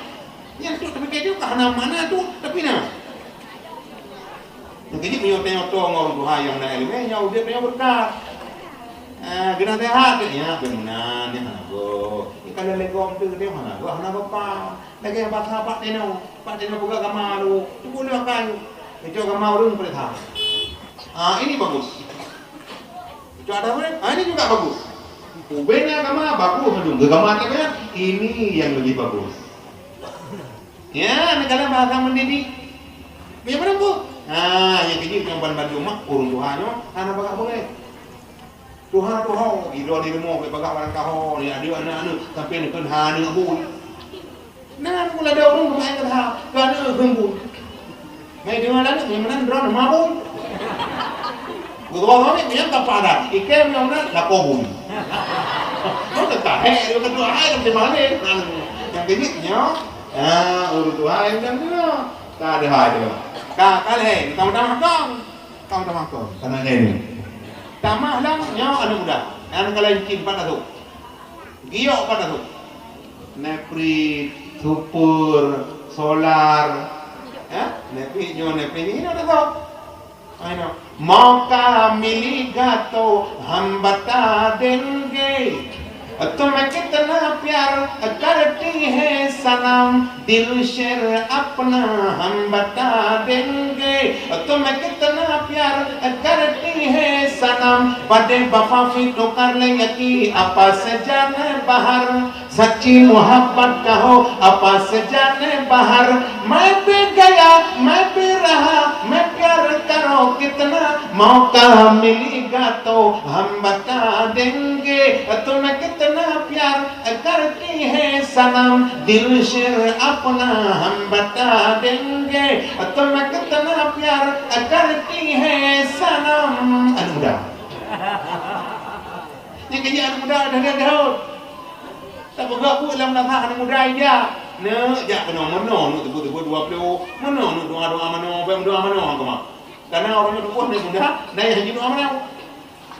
Nyan tut tapi keu ka hana makna tut, tapi na. Nyang keujeuet meunyoe tanyoe toe ngon ureueng tuha nyang na ileumèe, nyan udép tanyoe beureukat. Ah, geunasehat, ya, beuna, nyan hana goe. Nyan ka lé-lé goe teuh, hana goe, hana goe pah. Lagèe basa Pak Teno. Pak Teno peugah gama lôn, cukup lima kayu. Kecuali gama ureueng peuriksa. Ah, ini bagus. Kecuali ada ureueng, ah, ini juga bagus. Ubena gama bagus, aduh, gama tak payah. Ini yang lebih bagus. Ya, negara bahasa mendidik. Macam mana bu? Ha, nyang keujeuet nyang ban bandum mak ureueng tuha nyoe hana bagah beureh. Tuha-tuha, idong di rumoh, bèk bagah barang kaho, ya, aneuk-aneuk, sampai neukheun hana bui. Nah, aku ladôm ureueng keumae keu ha, keu aneuk kheun bui. Mai deungon aneuk, nyang meunan droe mabui. Geutuwoe ngon nyang ka padat, ikei nyang meunan lakoe bui. Kau tak tahe, dia kata, "Hai, tak terima ni." Nah, nyang keujeuet nyoe, ah, ureueng tuha nyang meunan nyoe. Ka ada hai dia. Ka, ka lhèe, tamah-tamah kong. Tamah-tamah kong. Kana nyan ni. Tamah lam nyoe aneuk muda. Nyang ka lain cit pat tasôk. Giok pat tasôk. Neprit, super, solar. Ya? Neprit nyoe, neprit nyoe, hina tasôk. Ai no. Mauka mili gato hambata denge. तुम्हें कितना प्यार करती है सनम, दिल शेर अपना हम बता देंगे। तुम्हें कितना प्यार करती है सनम, बड़े वफा फिर तो कर ले यकीन, apa sejane bahar, सच्ची मोहब्बत का हो, apa sejane bahar, मैं भी गया, मैं भी रहा, मैं प्यार करो कितना, मौका मिलेगा तो हम बता देंगे। तुम्हें कितना प्यार करती है सनम, दिल शेर अपना हम बता देंगे। तुम्हें कितना प्यार करती है सनम। Aneuk muda. Nyang keujeuet aneuk muda dah, dah, dah. Tapeugah buet lam lasa aneuk muda ija. Neuk jak keunoe meunoe, neuk teupeu-teupeu dua ploh. Meunoe neuk doa-doa manoe, bèk meudoa manoe keu mak. Karena ureueng nyoe tuboh neuk muda, na nyang jinoe manoe.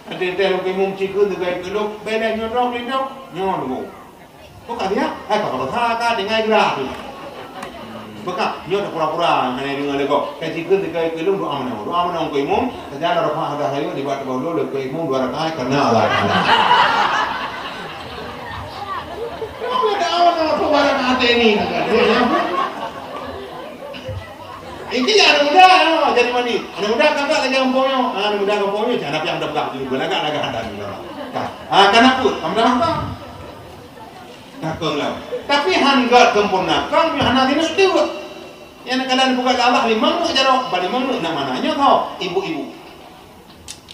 Teuntèe lôn keu imum cikheun teuka keu lôn, bèk lé nyoe droe keu lôn, nyoe dua. Kok ka siap? Eh, ka beurasa ka tinggai geura tu. Beuka, nyoe dah pura-pura hana deungoe lé gob. Ka cikheun teuka keu lôn doa manoe. Doa manoe keu imum, sajan rakaat dah sayup nibak teubah lôn lé keu imum dua rakaat karena Allah Taala. Memang ada awak nak barang hati ni. Ini aneuk muda, aneuk muda jadi mandi. Aneuk muda kakak lagi gampông nyoe. Ah, aneuk muda gampông nyoe, jangan apa yang dah pegang dulu. Belagak-lagak ada dulu. Ka. Ah, kenapa? Kamu dah makan? Takong lah. Tapi han gèt sempurna. Kong nyoe hana sineuk teuk. Nyang keunan buka Allah limong neuk jaroe, ban limong neuk nak mana? Nyoe tho, ibu-ibu.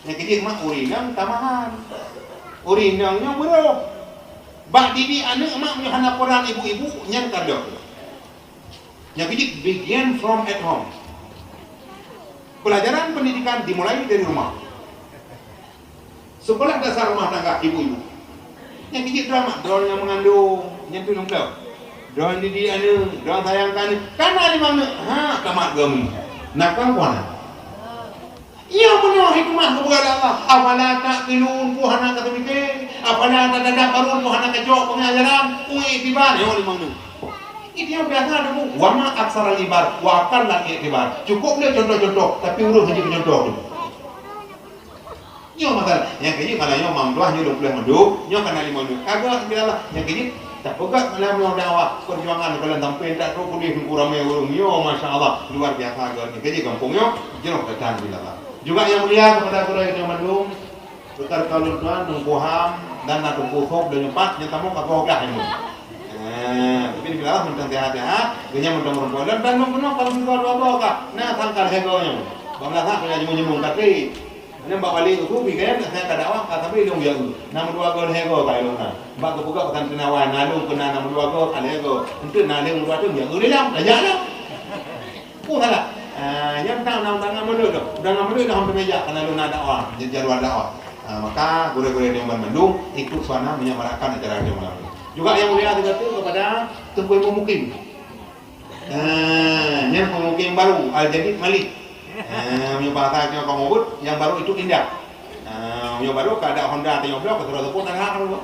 Nyang keujeuet mak ureueng inong tamahan. Ureueng inong nyoe beurôh. Bak didik aneuk mak meunyoe hana peran ibu-ibu, nyan ka deuh. Nyang keujeuet begin from at home. Pelajaran pendidikan dimulai dari rumah. Sekolah dasar rumah tangga ibu-ibu. Nyang keujeuet droe mak, droe nyang meungandong, nyan tu lôn peugah. Droe didik aneuk, droe sayang keu aneuk. Kana limong neuk, ha, tamat geuh. Nak kan kuana. Nyoe bunoe hikmah geupeugah lé Allah. Afala ta'qilun, peue hana ka teupike? Afala tatadabbarun, peue hana ka cok peungajaran? Peue iktibar? Nyoe limong neuk. Itu yang biasa ada bu. Wa ma aksaral ibar, wa aqallal iktibar. Cukup lé contoh-contoh, tapi ureueng hana contoh tu. Nyoe masalah. Nyang keujeuet malah nyoe mam tuah nyoe dua puluh mandum, nyoe kana lima nyoe. Kagak bila lah. Nyang keujeuet tapeugah malam nyoe dakwah perjuangan kalian sampai tak tu pulih nunggu ramai ureueng. Nyoe masya Allah, luar biasa geuh. Nyang keujeuet gampông nyoe jroh datang bila lah. Juga yang mulia kepada gurèe nyoe mandum, beukar kalon tuan, Teungku Ham dan na Teungku Sop dan empat nyang tamu ka goh gah nyoe. Ah, tapi bila lah mantong sehat-sehat, geuhnyan mantong rumpok dan bandum keunoe kalau dua-dua ka. Nah, sangkal hego nyoe. Bang lah tak kena nyembung-nyembung kaki. Nyan bak wali tu, pi kan, saya ka dakwah, ka sabe lôn biar dulu. Nama dua go lhèe go ka lôn na. Bak geupeugah pesan senawan, na lôn keu na nama dua go, ka lhèe go. Enteuk na lhèe go tu, biar dulu lam, tajak lam. Oh, salah. Ah, nyan tang undang-undang mulod tu. Undang-undang mulod dah hampir meja karena lôn na dakwah, jadwal dakwah. Ah, maka gurée-gurée nyang ban mandum ikut suasana menyemarakkan acara nyang malam ni. Juga nyang mulia teuka kepada Teungku Imum Mukim. Ah, nyan pemukim baru, al-jadid malik. Ah, meunyoe bahasa nyoe kamoe buet, nyang baru itu indah. Ah, meunyoe baru ka ada Honda tanyoe bloe, ka sidroe teupok tanah dulu.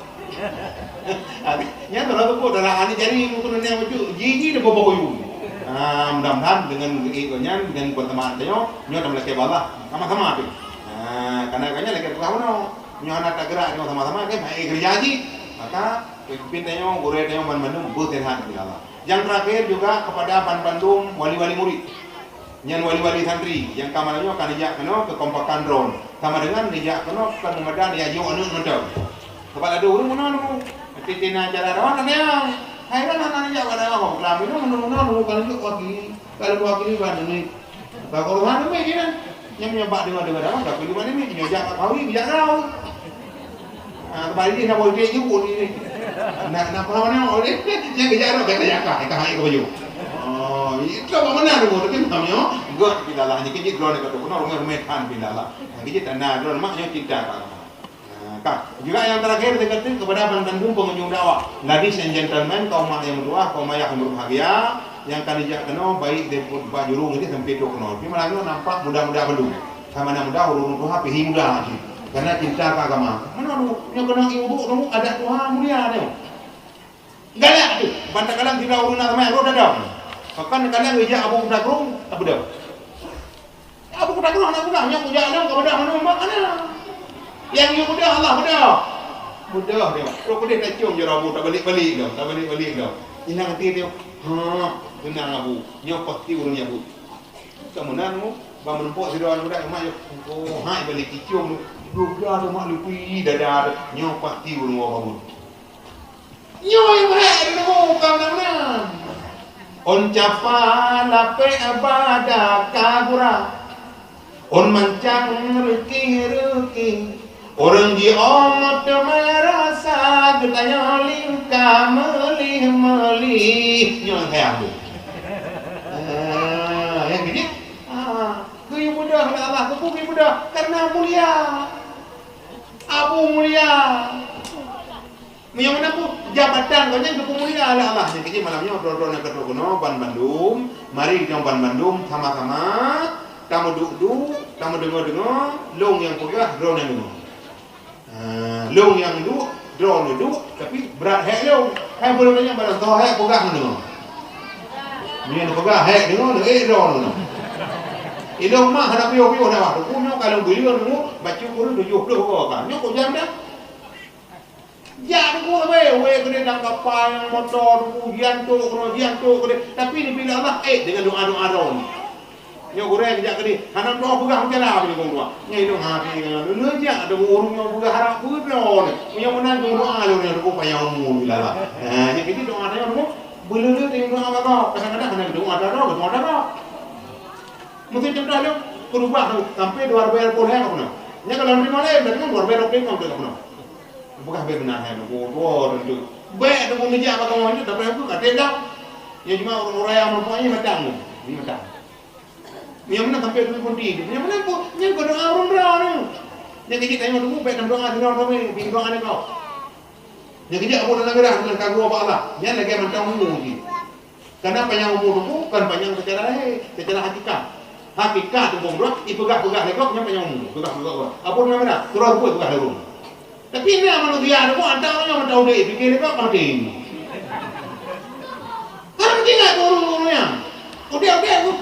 Nyan sidroe teupok tanah, ani jari meukeunong nyang bacut, jiji di bawah kuyun. Ah, mudah-mudahan dengan geuék gobnyan, dengan keutamaan tanyoe, nyoe tameulakée bak Allah, sama-sama tu. Ah, karena gobnyan lakée peugah bunoe. Meunyoe hana tagerak nyoe sama-sama, kan, hai kerja jih. Maka, pemimpin tanyoe, gurée tanyoe, ban mandum beuseuhat, insya Allah. Nyang terakhir juga kepada ban bandum wali-wali murid. Nyan wali-wali santri nyang ka malam nyoe ka neujak keunoe keu kompakan droen. Sama dengan neujak keunoe kon meumada neujak jok aneuk mantong. Sabab ladôm ureueng meunoe nunggu. Meusti na acara droen ada nyang. Hai droen hana neujak bak dakwah, keulami nyoe meunoe-meunoe nunggu ka neujok wakili. Ka lheueh wakili ban neujak. Ka gorohan neumé jinan. Nyang meunyoe bak deungoe-deungoe dakwah, ka keuliwan neumé. Nyoe jak bak kawi, jak droen. Ah, kembali dia nak politik je pun ni. Nak, nak faham mana orang ni? Yang kerja orang kata yakah, yakah hai kau baju. Oh, itu apa mana tu? Tapi namanya, gak bilalah ni kejit drone kata kena rumah-rumah tan bilalah. Yang kejit tanda drone mak nyoe cinta kat rumah. Nah, kah. Juga yang terakhir saya kata kepada abang kandung pengunjung dakwah. Ladies and gentlemen, kaum mak yang bertuah, kaum ayah yang berbahagia, yang kali jak kena baik daripada bak jurung ini sampai tu kena. Tapi malam ni nampak muda-muda belum. Sama na muda ureueng tuha pihi muda cit. Karena cinta ke agama. Mana tu? Nyoe keuneuk ibu tu adat tuha mulia tu. Galak tu. Ban takalon sidroe ureueng na ramai roh dadam. Bahkan takalon geujak Abu Kuta Krueng, tak beudôh. Abu Kuta Krueng hana beudôh, nyoe kujak lom ka beudôh mana mak mana. Yang nyoe beudôh Allah beudôh. Beudôh dia. Roh kudeh tacung je Abu tak balik-balik dah, tak balik-balik dah. Inang hati dia. Ha, tenang Abu. Nyoe pasti ureueng Yahudi. Ka meunan mu, ban meurumpok sidroe aneuk muda, mak, oh, hai balik kicong tu. Dua belas tu mak lupui dada tu. Nyoe pasti ureueng orang bangun. Nyoe yang hai ada nemu ka meunan. On capa lapek bada ka gura. On mancang reuki-reuki. Ureueng jiôh meuteumé rasa geutanyoe lingka meulih-meulih. Nyoe sayang tu. Ah, yang kejit. Ah, geuyue mudah lah Allah, geuyue mudah karena mulia. Abu mulia. Meunyoe meunan peue jabatan gobnyan geupeumulia lé Allah. Nyang keuji malam nyoe droe-droe nyang ka trok keunoe ban bandum, mari geutanyoe ban bandum sama-sama tameuduek-duek, tameudeungoe-deungoe, lôn nyang peugah, droe nyang deungoe. Ha, lôn nyang duek, droe neuduek, tapi brat hék lôn. Hai buleuen nyan barang soe hék peugah ngon deungoe. Meunyoe neupeugah hék deungoe, neuék droe ngon deungoe. Ilôn mah hana piôh-piôh dah, teungku nyoe ka lôn bri lôn deungoe, bacut ureueng tujoh ploh goe ka. Nyoe kok jam dah. Jak teungku leubeh, wék keudeh dan kapa nyang moto teungku, jiantok keudeh, jiantok keudeh. Tapi neupiléh Allah, eh, deungon doa-doa droe. Nyoe gurée geujak keudeh, hana droe peugah meucala bak lingkong dua. Nyan inong hati ngon lôn jak deungon ureueng nyang peugah harap peue droe. Meunyoe meunan deungon doa lôn nyang teungku panyang umu bila lah. Ha, nyan keuji doa tanyoe teungku, beuleuleue deungon doa bak gob. Kadang-kadang hana doa droe, doa droe. Meusti contoh lôn, keurubah tu sampai dua ribu dua puluh lhèe ka peunoh. Nyan kalau lima laén, berarti kan dua ribu dua puluh lima ka peunoh. Peugah bèk meunan hai, nunggu dua tentu. Bèk nunggu neujak bak kawan tu, tapi aku ka tenda. Ya cuma orang-orang yang merokok ni matang tu. Ni matang. Yang mana sampai tu pun di. Yang mana pun, yang kau doa orang berang tu. Yang kejit tanya tu, bèk doa dengan orang ramai, bèk doa dengan kau. Yang kejit aku dalam gerah dengan kagum Allah. Yang lagi mantang umur je. Karena panyang umur tu bukan panyang secara lahir, secara hakikat. Hakikat tu umur, ipeugah-peugah lé gob nyan panyang umur, peugah-peugah ureueng. Apa nama dah? Terus buat peugah lé ureueng. Tapi ini manusia tu pun ada orang yang tahu diri, fikir dia apa mati. Kan mesti ingat tu ureueng-ureueng yang. Udah-udah tu.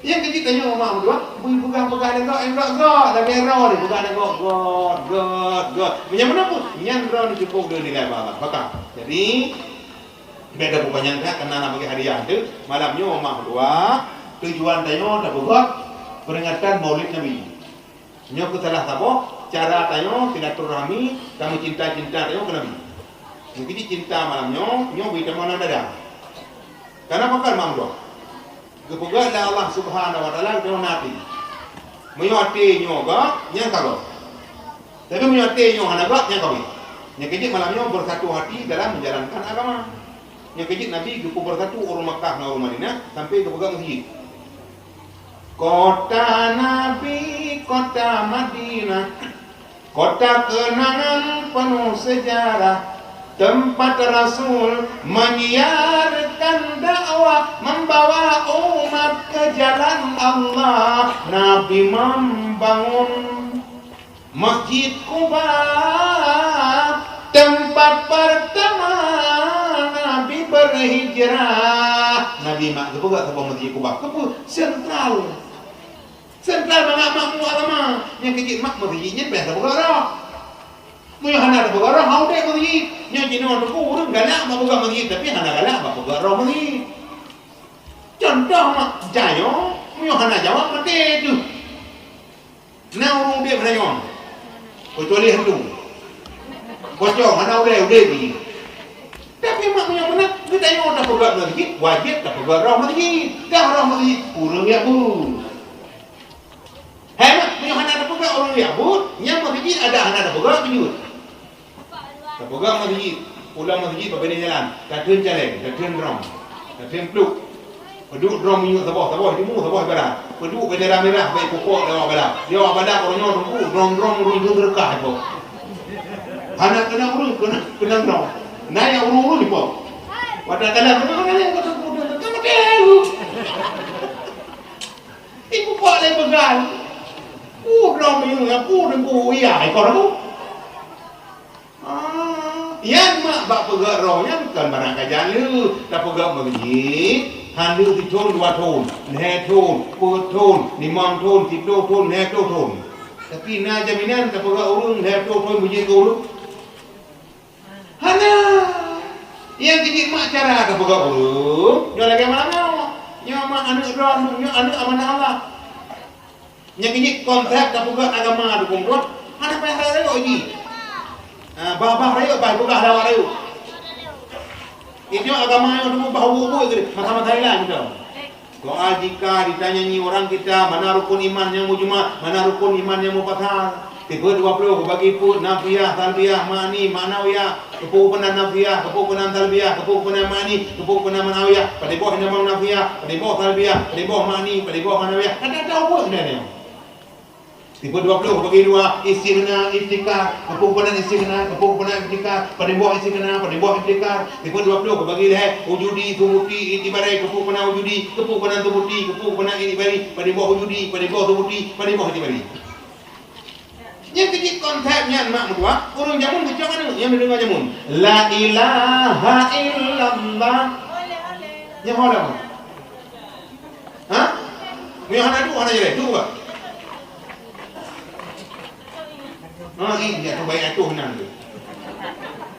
Yang kecil tanya mak dua, bui peugah-peugah lé gob, yang gob-gob, dah bero ni, peugah lé gob, gob, gob, gob. Macam mana pun, nyan droe ni cukup dia nilai bala. Maka, jadi, Bèk tapeupanjang that, kana na bagi hadiah teuh. Malam nyoe mak meutuah, tujuan tanyoe tapeugöt peuringatan Maulid Nabi. Nyoe keu salah saboh cara tanyoe silaturahmi, tameucinta-cinta tanyoe keu Nabi. Meukeujih cinta malam nyoe, nyoe bri tamong lam dada. Kana pakon mak meutuah? Geupeugöt lé Allah Subhanahu wa Taala geutanyoe na até. Meunyoe até nyoe göt, nyan ka göt. Tapi meunyoe até nyoe hana göt, nyan ka wéh. Nyang keujeuet malam nyoe bersatu hati dalam menjalankan agama. Nyang keu jeuet Nabi geupeubersatu ureuëng Makkah ngon ureuëng Madinah sampai geupeugah meuseujid. Kota Nabi, kota Madinah, kota keunangan penuh sejarah, tempat Rasul menyiarkan dakwah, membawa umat ke jalan Allah. Nabi membangun Masjid Quba, tempat pertama Nabi berhijrah. Nabi mak geupeugah saboh Masjid Quba. Keupeue? Sentral. Sentral mangat makmu agama. Nyang keu jeuet mak meuseujid nyan payah tapeugah roh. Meunyoe hana tapeugah roh, hana udeb meuseujid. Nyoe jinoe teungku ureuëng galak bak peugah meuseujid, tapi hana galak bak peugah roh meuseujid. Contoh mak jayoe, meunyoe hana jaweueb maté teuh. Na ureuëng udeb hana nyoe, keucuali hantu. Pocong hana udeb, udeb jih. Tapi mak meunyoe meunan, geutanyoe tapeugah meuseujid, wajéb tapeugah roh meuseujid. Dah roh meuseujid, ureuëng jak buet. Hai mak, meunyoe hana tapeugah ureuëng jak buet, nyang meuseujid adak hana tapeugah keujeuet. Tapeugah meuseujid, pulang meuseujid bak binéh jalan, tatheun caleng, tatheun drom, tatheun pluek. Peuduek drom minyeuk saboh, saboh di timu, saboh di barat. Peuduek bendera mirah bak pokok di awak badan. Di awak badan uroe nyoe teungku, drom-drom ureuëng geureuka ipo. Hana keunong ureuëng, keunong, keunong drom. Na nyang ureuëng-ureuëng ipo. Watée kalam, ka maté. Ibu kok lé peugah. Ku drom minyeuk, ku teungku, iya, ikor aku. Ah, nyan mak bak peugah roh nyan kon barang kajaan lé. Tapeugah meuseujid, han lheueh sithon dua thon, lhée thon, peuet thon, limong thon, siplôh thon, lhée plôh thon. Tapi na jaminan tapeugah ureuëng lhée plôh thon beujeuet keu ureuëng? Hana. Nyang keu jeuet mak cara tapeugah ureuëng, nyoe lagée malam nyoe. Nyoe mak aneuëk droe, nyoe aneuëk amanah Allah. Nyang keu jeuet konsep tapeugah agama dukong droe, hana payah rayeuk jih. Ah, bah-bah rayeuk, bah peugah lawak rayeuk. Inyoe agama nyoe teuma bah ubu-ubu keudeh, masa-masa ilai mantong. Soal jika ditanyanyi orang kita, mana rukun iman nyang mujmal, mana rukun iman nyang mufassal. Sifeut dua ploh bagi peuet, nafiah, salbiah, ma'ni, ma'nawiyah. Keupeue keunan nafiah, keupeue keunan salbiah, keupeue keunan ma'ni, keupeue keunan ma'nawiyah. Padum boh nyang nafiah, padum boh salbiah, padum boh ma'ni, padum boh ma'nawiyah. Ka tapeugah buet sebenarnya. Sifeut dua ploh bagi dua, istighna, iftikhar. Keupeue keunan istighna, keupeue keunan iftikhar. Padum boh istighna, padum boh iftikhar. Sifeut dua ploh bagi lhée, wujudi, subuti, itibari. Keupeue keunan wujudi, keupeue keunan subuti, keupeue keunan itibari. Padum boh wujudi, padum boh subuti, padum boh itibari. Nyang keu jeuet konsep nyan mak meutuah, ureuëng jameun geucok aneuëk nyang neudeungoe jameun. La ilaha illallah. Nyan ho lam. Ha? Meunyoe hana duek, hana jadeh. Duek ka? Ha, ih, ya tu baik atuh nang tu.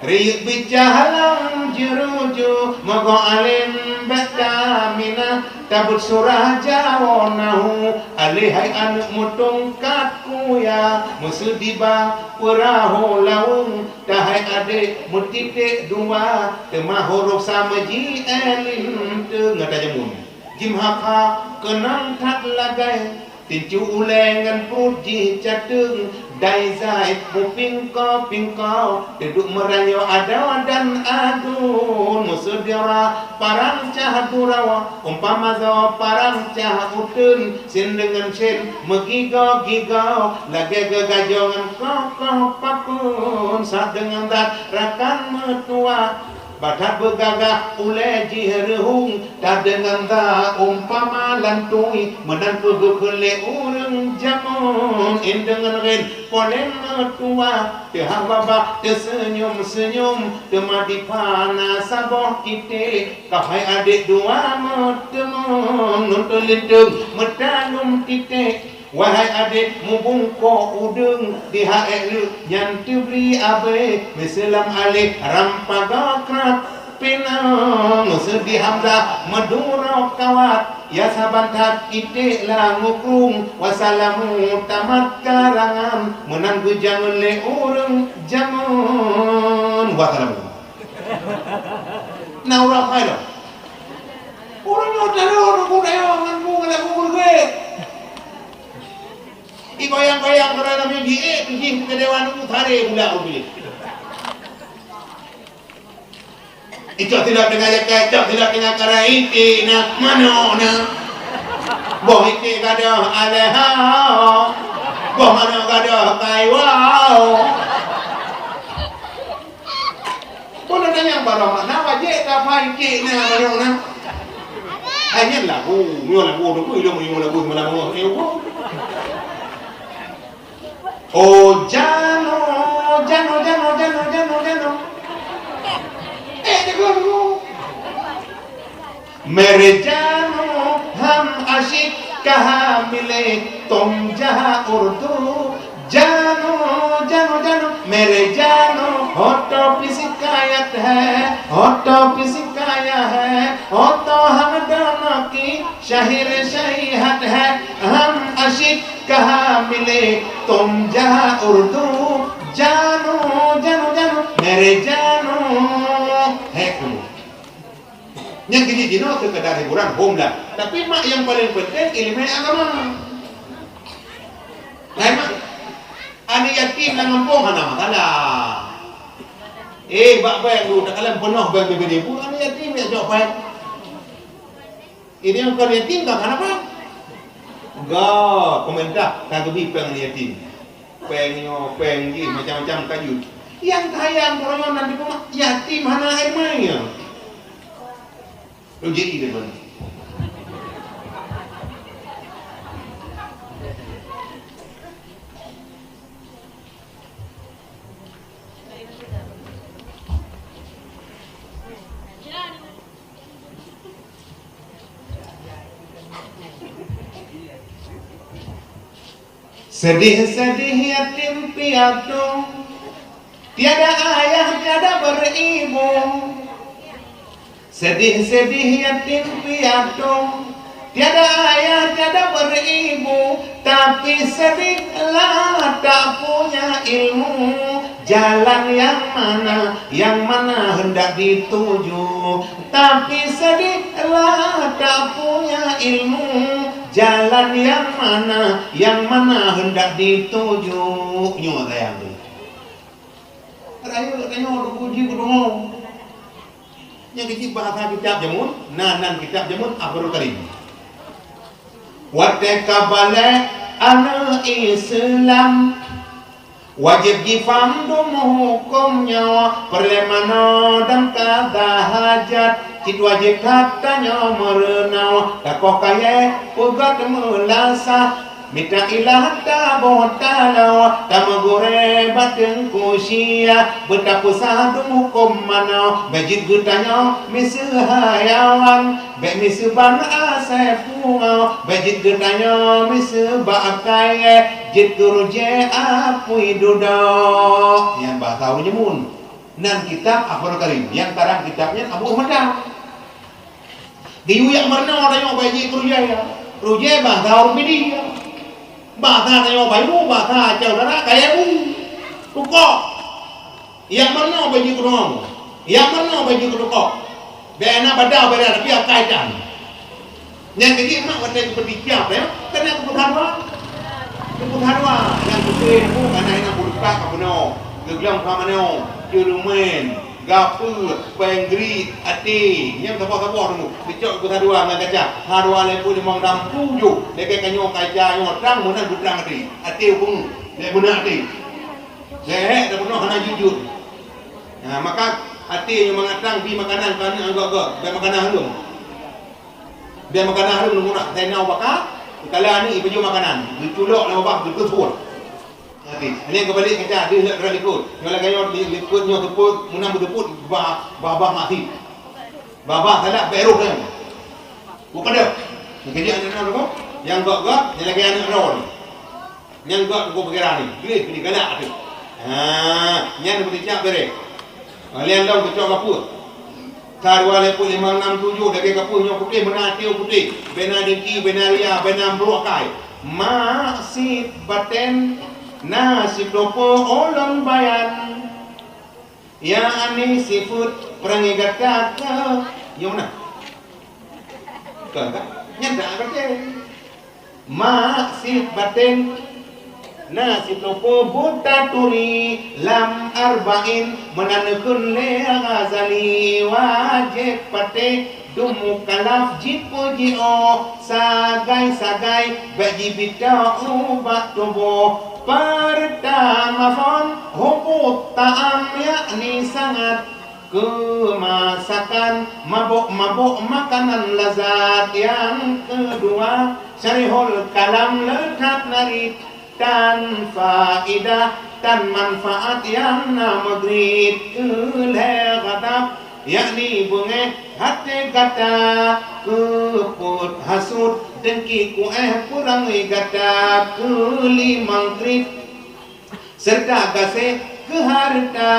Riyeuk bicah lam jeureuju, mogoe além bèk taminah, tabeuet surah jawoe nahu, alèh hai aneuëk meutungkat kuya, meuseudi bak peurahô laweueng, tahai adék meutiték dua, teuma hurôf sama ji é linteung. Gata jameun. Jimeuhakha keunong that lagèe, tincu ulèe ngon pruet jih cateueng, dai zai meupingko-pingko, teuduek meurayeuk adoe dan aduen, meuseudara parang cah gurôe, umpama zoe parang cah uteuen, sien deungon sien meugigoe-gigoe, lagèe geugajoe ngon koh-koh pakon, sat deungon that rakan meutuwah. Bah that beugagah ulèe jih reuhông, that deungon that umpama lantui, meunan peugeuh kheun lé ureuëng jameun, in deungon rén polém meutuwah, teuhah babah teuseunyum-seunyum, teuma dipat na saboh titék, kah hai adék dua meuteumeung, nonton linteung meutalom titék. Wahai adék, mubungkôk udeueng di ha ék leuek nyan teubri abée, meuseulom alèh ram paga krab pinang, meuseudi hamzah meuduro kawat, ya saban that iték langue krueng, wasalamu tamat karangan, meunan geujameun lé ureuëng jameun. Wasalamu. Na ureuëng hai lom. Ureuëng nyoe talo nunggu dayong ngon bu ngon lagu beureuguek. Igoyang-goyang keureuna miyueb jiék jih keu dewan nunggu saré bulak u jih. Icok silop teungoh jakée, icok silop teungoh karang, iték na manok na. Boh iték gadôh alèh hao, boh manok gadôh kaiwau. Peue na nyang barô makna wajéb taphai iték na manok na. Hai nyan lagu, nyoe lagu tu, ilong nyoe lagu semalam nyoe. Oh jano, jano, jano, jano, jano, jano. Eh, dengar dulu. میرے جانو ہم عاشق کہاں ملے تم جہاں اردو جانو جانو جانو میرے جانو ہو تو پہ شکایت ہے ہو تو پہ شکایت ہے ہو تو ہم دونوں کی شاعر شریعت ہے ہم عاشق کہاں ملے تم جہاں اردو جانو جانو جانو میرے جانو ہے kamu. Nyang keuji jinoe sekedar hiburan hom lah. Tapi mak nyang paling penting ilmu agama. Hai mak, aneuk yatim lam gampông hana masalah. Eh, bak bank tu takalon peunoh bank B B D pun aneuk yatim jak jok bank. Ini bukan yatim kan hana bank. Enggak, pemerintah ka geubi bank aneuk yatim. Péng nyoe, péng jih, macam-macam ka jeuet. Nyang sayang uroe nyoe nan di rumah, yatim hana aneuk. Lôn jeuet ideh lôn. Sedih-sedih yatim piatu, tiada ayah, tiada beribu. Sedih-sedih yatim piatu, tiada ayah, tiada beribu, tapi sedihlah tak punya ilmu. Jalan yang mana, yang mana hendak dituju, tapi sedihlah tak punya ilmu. Jalan yang mana, yang mana hendak dituju. Nyoe sayang tu. Rayeuk tanyoe teupuji keudeungoe. Nyang keuji bahasa kitab jameun, na nan kitab jameun Al-Qur'an Karim. Watée ka balek aneuk Islam, wajéb jifaham dum huköm nyoe, peureulée manoe dan kada hajat, cit wajéb that tanyoe meureunoe, takoh kayée peugét meulasah. Mita ilah taboh taloe, tameugurée bak teungku sia, beutapeusah dum huköm manoe, bék jeuet geutanyoe miseue hayawan, bék miseue ban asée pungoe, bék jeuet geutanyoe miseue bak kayée, jeuet keu rujée apui dudoe. Nyan bahasa ureuëng jameun. Nan kitab Al-Qur'an Karim, nyang karang kitab nyan Abu Ahmad. Geuyue jak meurunoe tanyoe bak jih keu rujée, rujée bahasa ureuëng Pidie. Bahasa tanyoe bayu, bahasa Aceh Utara, kayée bu, tukok. Jak meurunoe bak jih keu tukok. Jak meurunoe bak jih keu tukok. Bék na badau beda, tapi akai tan. Nyang keuji mak watée geupeuticap, ya, keuneuk geupeusadua. Geupeusadua, nyang keupeue bu, kana inong buleukak ka peunoh, geuglong ka manoe, ceureumen, gapeue, péng grit, até, nyang saboh-saboh teungku. Geucok geupeusadua ngon kaca, sadua lhée peuet limong gram tujoh, lagée ka nyoe kaca nyoe trang meunan beutrang até, até peungeuh, lé meunan até. Lé hék tapeunoh hana jujur. Nah, maka até nyoe mangat trang bi makanan keu aneuk gok-gok, bék makanan lôn. Bék makanan hareuem lôn urak, sai na ubaka, kala aneuk ipajoh makanan, geuculok lam babah, geuteupot. Hati, aneuk geubalek kaca, deuh lé rot likot. Nyoe lagée nyoe, li-, likot nyoe teupot, meunan beuteupot, ba-, babah masit. Babah salah, bék roh nyan. Bupadeb. Nyan keuji aneuk nyan, nyang gok-gok, nyan lagée aneuk droe. Nyang gok teungku pikiran ni, gleh ni galak tu. Ha, nyan beuteucak bereh. Ha, lian dong keucok gapeue. Ka dua lhée peuet limong nam tujoh dagée gapeue nyoe putéh, beuna até putéh, beuna dengki, beuna ria, beuna brok akai. Mak sit baten na siplopo ulôn bayan. Ya ani sifeuet peurangée gata ka nyoe na. Ka, ka? Nyan dak baten. Mak sit baten Na siteupeu buet taturi lam Arba'in, meunan kheun lé Ghazali, wajéb patéh dum mukallaf jipeujiôh sagai-sagai, bék jibitoe ubak tuboh. Peurtama phon hubut ta'am, yakni sangat keu masakan, mabök-mabök makanan lazat. Nyang keudua, syarihul kalam le that narit, tan faidah, tan manfaat nyang na meugrit. Keu lhée ghadab, yakni beungéh até gata, keu peuet hasut, deungki kuéh peurangui gata. Keu limong kriet, seureuta gaséh keu hareuta.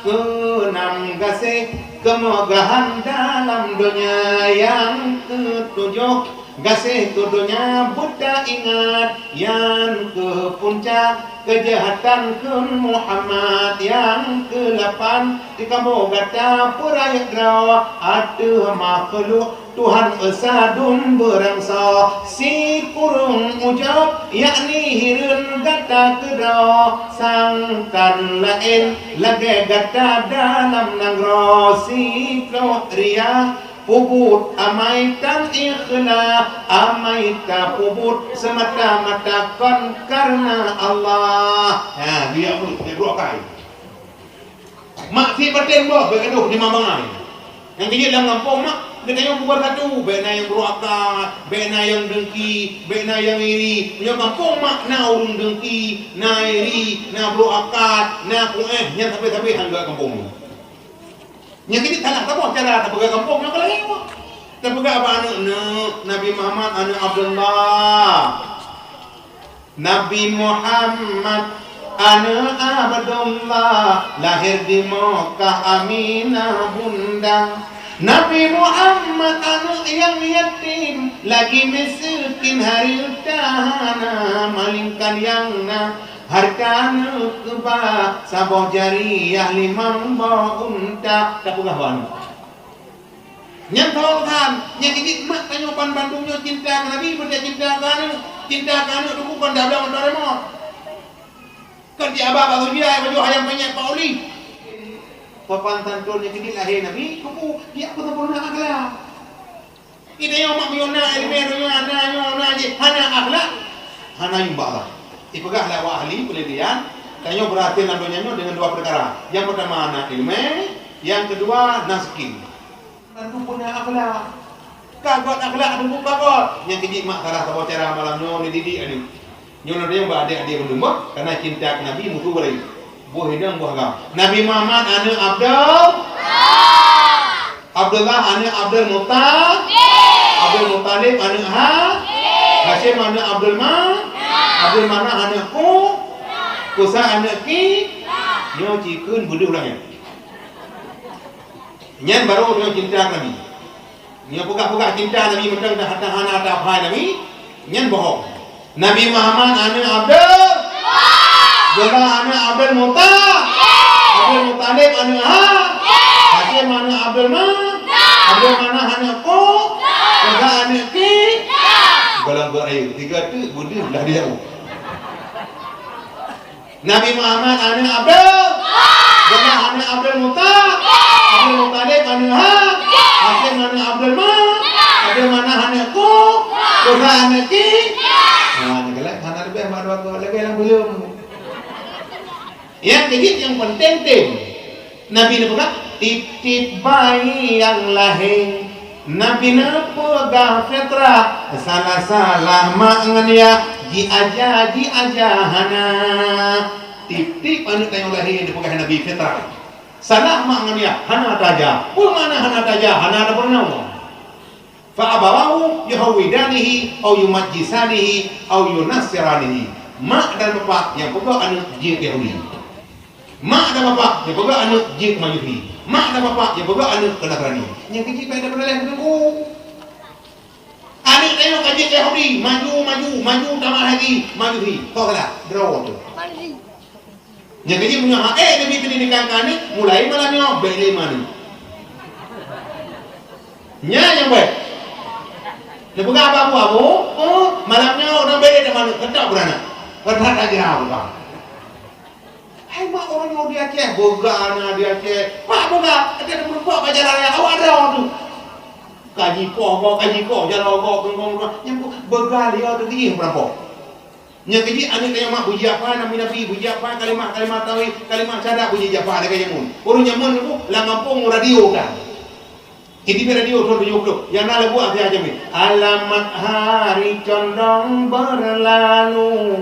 Keu nam, gaséh keumeugahan dalam donya. Nyang keu tujoh, gaséh keu donya beutaingat. Nyan keu punca keujahatan kheun Muhammad. Nyang keu lapan, teukamoe gata peurayeuk droe ateueh makhluk Tuhan Esa dum beurangsoe. Sikureueng ujob, yakni hireuen gata keudroe, sangkan laén lagée gata dalam nanggroe. Siplôh riya, peubuet amai tan ikhlas, amai tapeubuet seumata-mata kon kareuna Allah. Ha, dia pun, dia brok kai. Mak si paten boh, bék gadoh di mamangai. Nyang keu jeuet lam gampông mak, geutanyoe bubar satu, bék na nyang brok akat, bék na nyang deungki, bék na nyang iri. Meunyoe gampông mak na ureuëng deungki, na iri, na brok akat, na kuéh, nyan sabe-sabe han geuh gampông nyoe. Nyang keu jeuet salah saboh cara tapeugah gampông nyoe keu lagée nyoe. Tapeugah bak aneuëk, "Neuk, Nabi Muhammad aneuëk Abdullah." Nabi Muhammad aneuëk Abdullah, lahé di Makkah Aminah bunda. Nabi Muhammad aneuëk nyang yatim, lagi miseukin hareuta hana, malingkan nyang na hareuta aneuëk keuba, saboh jariah limong boh unta. Tapeugah bak aneuëk. Nyan tho urosan, nyang keu jeuet mak tanyoe ban bandum nyoe cinta keu Nabi, beutôi cinta keu aneuëk. Cinta keu aneuëk teungku kon dablong atau remote. Kon di aba bak Sujiah, baju hayam panyang Pak Uli. Papan santun nyang keu jeuet lahé Nabi, kupu, dia pun sempurna akhlak. Kita nyoe mak meunyoe na ileumé donya, na nyoe, na jih, hana akhlak, hana yumbak Allah. Ipeugah lé awak ahli peunelitian, tanyoe beurhasil lam donya nyoe deungon dua peukara. Nyang peurtama na ileumé, nyang keudua na skill. Tantu peureuna akhlak. Ka göt akhlak, teungku ka göt. Nyang keu jeuet mak salah saboh cara malam nyoe neudidik aneuëk. Nyoe lôn tanyong bak adék-adék meundumbok, kareuna cinta keu Nabi mutu beuraya. Boh inong boh agam. Nabi Muhammad aneuëk Abdul, Abdullah aneuëk Abdul Muttalib, Abdul Muttalib aneuëk Ha, Hasyim aneuëk Abdul Ma, Abdul Manaf aneuëk Ku, Kusa aneuëk Ki, nyoe cikheun beudôh lagée nyan. Nyan barô nyoe cinta keu Nabi. Nyoe peugah-peugah cinta Nabi mantong dah hana, hana tabhai Nabi, nyan bohong. Nabi Muhammad aneuëk Abdul, Abdullah aneuëk Abdul Muta, Abdul Muttalib aneuëk Ha, Hasyim aneuëk Abdul Ma, Abdul Manaf aneuëk Ku, Kusa aneuëk Ki. Golom buet rayeuk, tiga teuk beudeuh dah dijaweueb. Nabi Muhammad aneuëk Abdul, Abdullah aneuëk Abdul Muta, Abdul Muttalib aneuëk Ha, Hasyim aneuëk Abdul Ma, Abdul Manaf aneuëk Ku, Kusa aneuëk Ki. Nah, nyan galak hana leubeh mak dua go, lagée lam buleuen. Nyang keu jeuet nyang peunteng tem. Nabi neupeugah, tieb-tieb bayi nyang lahé. Nabi neupeugah fitrah, salah-salah mak ngon yah, jiaja, jiaja hana. Tieb-tieb aneuëk tanyoe lahé neupeugah Nabi fitrah. Salah mak ngon yah, hana taja. Peue makna hana taja? Hana tapeurunoe. Fa abawahu yuhawwidanihi au yumajjisanihi au yunassiranihi. Mak dan bapak nyang peugah aneuëk jeuet Yahudi. Mak dan bapak nyang peugah aneuëk jeuet Majusi. Mak dan bapak nyang peugah aneuëk keu Nasrani. Nyang keu jeuet bék tapeuleueh teungku. Aneuëk tanyoe ka jeuet Yahudi, maju, maju, maju tamah lagi, Majusi. Kok salah, droe tu. Nyang keu jeuet meunyoe hana ék Nabi pendidikan keu aneuëk, mulai malam nyoe bék lé maneuëk. Nyan nyang bék. Neupeugah bak abu-abu, oh, malam nyoe ureuëng bék lé maneuëk, keutok beurana. Keunan aja bukan. Hai mak, ureueng nyoe di Aceh, boga na di Aceh. Pak boga, ada meurumpok bak jalan raya, awak ada tu. Ka jikoh gob, ka jikoh jalan gob, ngon, ngon, ngon. Nyang boga dia tu jih meurumpok. Nyang keuji aneuk tanyoe mak, beujiak apa nabi-nabi, beujiak apa kalimah-kalimah tauhid, kalimah syahadat, beujiak apa lagèe jameun. Ureueng jameun tu lam gampông radio kan. Jadi beda dia usul tujuh puluh. Yang na lagu Asia Jamin. Alamat hari condong berlalu,